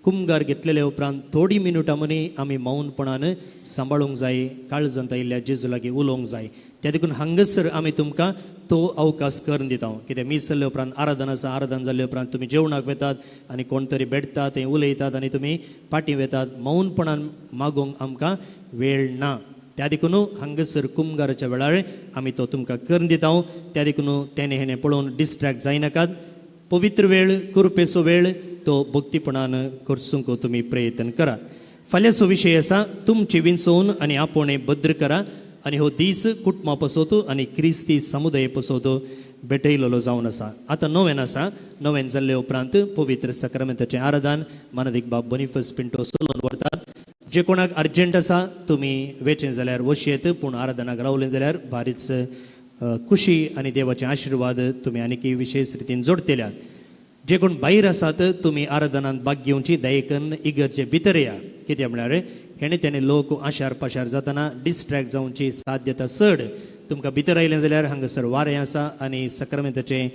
कुमगार घेतलेले उपरांत थोडी मिनुटां मनी आमी मौनपणान सांबाळूंक जाय, काळजांत आयिल्ल्या जेजू लागीं उलोवंक जाय. त्या देखून हांगासर आमी तुमकां तो अवकाश करून दिता. कित्याक मीस जाल्ले उपरांत आराधन आसा, आराधन जाल्ले उपरांत तुमी जेवणाक वेतात आनी कोण तरी भेटतात, थंय उलयतात आनी तुमी फाटीं वेतात. मौनपणान मागोवंक आमकां वेळ ना. त्या देखून हांगासर कुमगाराच्या वेळार आमी तो तुमकां करून दिता. त्या देखून तेणें हेणें पळोवन डिस्ट्रेक्ट जायनाकात. पवित्र वेळ, कृपेचो वेळ तो भक्तीपणान करसूंक तुमी प्रयत्न करा. फाल्यांचो विशय आसा तुमची विंचोवन आनी आपोवणें भद्र करा आनी हो दीस कुटुंबा पसोत आनी क्रिस्ती समुदाय पसोत भेटयलेलो जावन आसा. आतां नोवेन आसा. नोवेन जाल्ले उपरांत पवित्र सक्रामेंताचें आराधन मानादीक बाब बोनिफस पिंटो चलोवन व्हरतात. जे कोणाक अर्जंट आसा तुमी वेचें जाल्यार वशयेत, पूण आराधनाक रावलें जाल्यार बारीच खुशी आनी देवाचे आशिर्वाद तुमी आनीक विशेश रितीन जोडटल्यात. जे कोण भायर आसात तुमी आराधनांत भाग घेवची, दयेकन इगर्जे भितर या. कित्याक म्हळ्यार हेणे तेणे लोक आशार पाशार जातना डिस्ट्रेक्ट जावची साध्यता चड. तुमकां भितर आयलें जाल्यार हांगासर वारें आसा आनी सक्रामेंताचें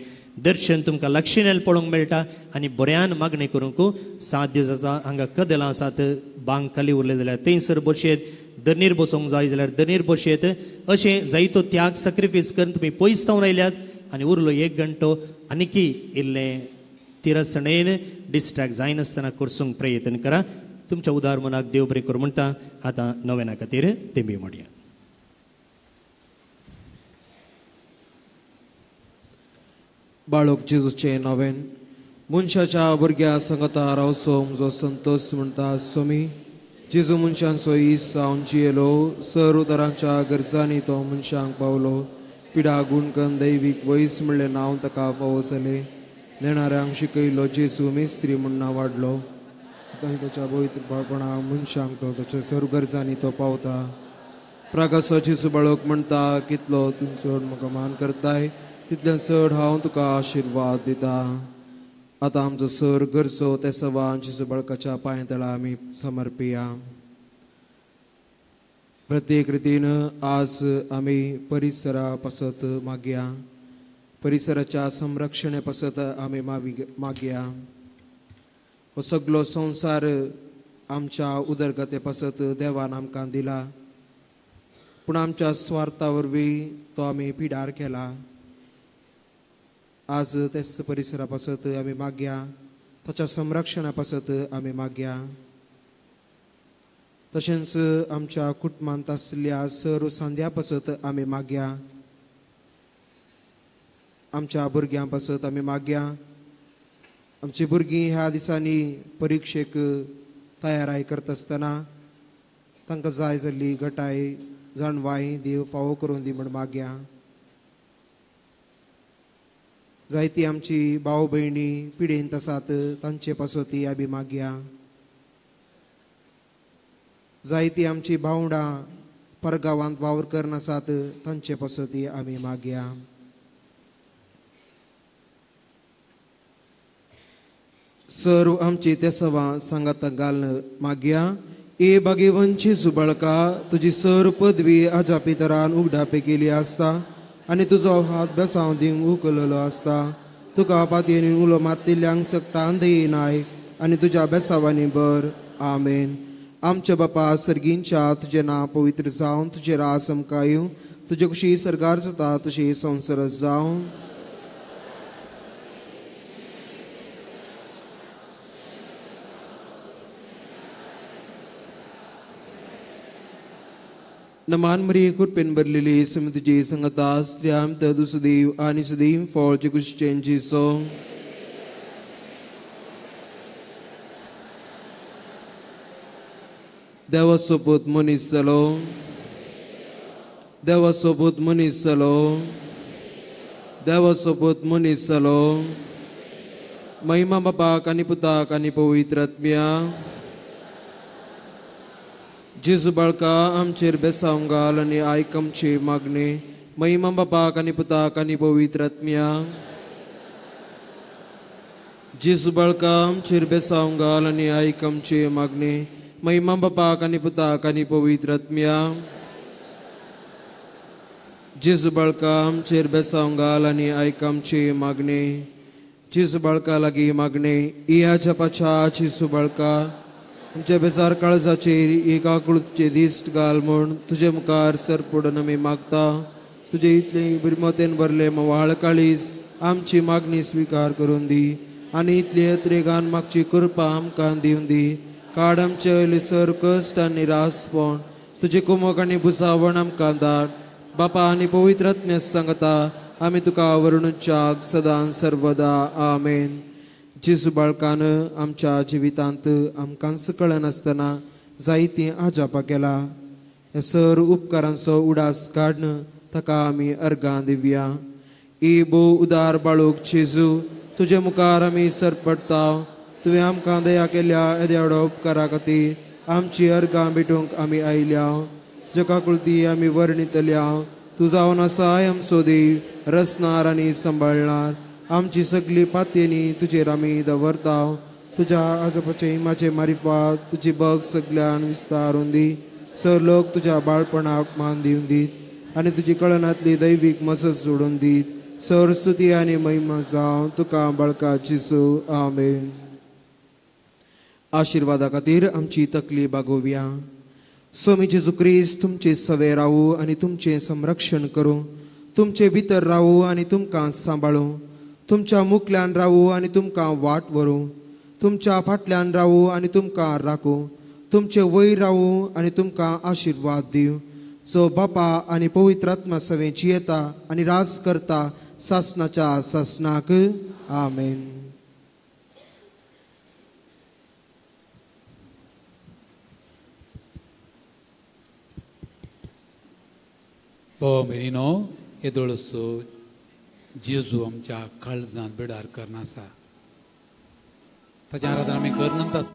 दर्शन तुमकां लक्षिनेल पळोवंक मेळटा आनी बऱ्यान मागणी करूंक साध्य जाता. हांगा कदेलां आसात, बांक खाली उरलें जाल्यार थंयसर बसयेत, दर्नीर बसोवंक जाय जाल्यार दर्नीर बसयेत. अशें जायतो त्याग सॅक्रिफायस करून तुमी पयस जावन आयल्यात आनी उरलो 1 घंटो आनीकी इल्लें तिरसणेन डिस्ट्रेक्ट जायनासतना करसूंक प्रयत्न करा. तुमच्या उदार मनाक देव बरें करूं म्हणटा. आतां नव्याना खातीर तेंबी म्हणया. बाळक जेजूचे नवेन मनशाच्या भुरग्या संगता रावचो म्हजो संतोष म्हणटा स्वामी. जेजू मनशांचो इस जावन जियेलो, सर उदारांच्या गरजांनी तो मनशांक पावलो. पिडा गुणकन दैवीक वैस म्हणलें नांव ताका फावो जालें. नेणाऱ्यांक शिकयलो जेजू मिस्त्री म्हूण नांव वाडलो. ताच्या पवित्रपणा मनशांक तो ताच्या सर गरजांनी तो पावता. प्रागासो जेजू बाळक म्हणटा, कितलो तूं चड म्हाका मान करताय तितलें चड हांव तुका आशिर्वाद दिता. आतां आमचो सर गरजो ते सवान जेजू बाळकाच्या पांय तळा आमी समर्पिया. प्रत्येक रितीन आज आमी परिसरा पासत मागया, परिसराच्या संरक्षणे पासत आमी मागया. हो सगलो संवसार आमच्या उदरगते पासत देवान आमकां दिला, पूण आमच्या स्वार्था वरवीं तो आमी पिडार केला. आज तेच परिसरा पासत आमी मागया, ताच्या संरक्षणा पासत आमी मागया. तशेंच आमच्या कुटुंबांत आसल्या सर सांद्या पासत आमी मागया, आमच्या भुरग्यां पासत आमी मागया. आमची भुरगीं ह्या दिसांनी परिक्षेक तयाराय करता आसतना तांकां जाय जाल्ली घटाय जाणवाय देव फावो करून दी म्हूण मागया. जायती आमची भाव भयणी पिडेंत आसात तांचे पासत आमी मागया. जायती आमची भावंडां परगांवांत वावर करून आसात तांचे पासत आमी मागया. सर्व आमची तेसवां सांगाता घालून मागया. ए भागेवंची जुबळका, तुजी सर पदवी आजा पितरान उगडापे केली आसता आनी तुजो हात बेसांव दिवंक उखललो आसता. तुका पातयेन उलो मारतिल्ल्यांक सकटान दयनाय आनी तुज्या बेसावांनी बर. आमेन. आमच्या बापा सर्गींच्या, तुजें नांव पवित्र जावन तुजें राज आमकां येवं, तुजे कुशी सरकार जाता तशी संवसार जावं. नमान मरी कृपेन भरलेली समी तुजी संगता, स्त्रियां तू सदैव आनी सदैव फळचे कुशचें जिसो. देवा सोबत मनीस जालो, देवा सोबत मनीस जालो, देवा सोबत मनीस जालो. महिमा बापाक आनी पुताक आनी पवित्र आत्म्या. जेजू बाळका आमचेर बेसांव घाल आनी आयक आमची मागणी. महिमा बापाक आनी पुताक आनी पवित्र आत्म्या. जेजू बाळका आमचेर बेसांव घाल आनी आयक आमची मागणी. महिमा बापाक आनी पुताक आनी पवित्र आत्म्या. जेजू बाळका आमचेर बेसांव घाल आनी आयक आमची मागणी. जेजू बाळका लागीं मागणी. इया जपाच्या जेजू बाळका आमच्या बेजार काळजाचेर एक आकुळचे दिश्ट घाल म्हूण तुजे मुखार सर पडून आमी मागता. तुजे इतले बिरमतेन भरले म्होवाळ काळीज आमची मागणी स्विकार करून दी आनी इतले त्रेगान मागची कृपा आमकां दिवन दी. काड आमचे वयले सर कश्ट आनी रासपण, तुजे कुमक आनी भुजावण आमकां धाड. बापा आनी पवित्र आत्म्या सांगता आमी तुका वर्णुच्याक सदां सर्वदा. आमेन. जेजू बाळकान आमच्या जिवितांत आमकांच कळनासतना जायतीं आजापां केला. ह्या सर उपकारांचो उडास काडून ताका आमी अर्गां दिवया. ए भोव उदार बाळूक जेजू, तुजे मुखार आमी सर पडटा. तुवें आमकां दया केल्या येद्या व्हडा उपकारा खातीर आमची अर्गां भेटूंक आमी आयल्या. जगाकुलती आमी वर्णितल्या. तूं जावन आसाय आमचो देव, रचणार आनी सांबाळणार. आमची सगळी पातयेनी तुजेर आमी दवरता. तुज्या आजोबाचे माचे मारिफात तुजी बग सगल्यान विस्तारून दी. सर लोक तुज्या बाळपणाक मान दिवन दीत आनी तुजी कळनांतली दैवीक मसत जोडून दीत. सर स्तुती आनी महिमा जावं तुका बाळका जेजू. आमेन. आशिर्वादा खातीर आमची तकली बागोवया. स्वामी जेजू क्रिस्त तुमचे सवे रावू आनी तुमचें संरक्षण करूं, तुमचे भितर रावू आनी तुमकां सांबाळूं, तुमच्या मुखल्यान रावू आनी तुमकां वाट व्हरूं, तुमच्या फाटल्यान रावू आनी तुमकां राखूं, तुमचे वयर रावू आनी तुमकां आशिर्वाद दिवं. जो बापा आनी पवित्र आत्मा सवें जियेता आनी राज करता सासनाच्या सासनाक. आमेन. भाव भयणीनो, येदोळसो जेजू आमच्या काळजांत बिडार करना आसा, ताच्या आराधना आमी करनंत आसा.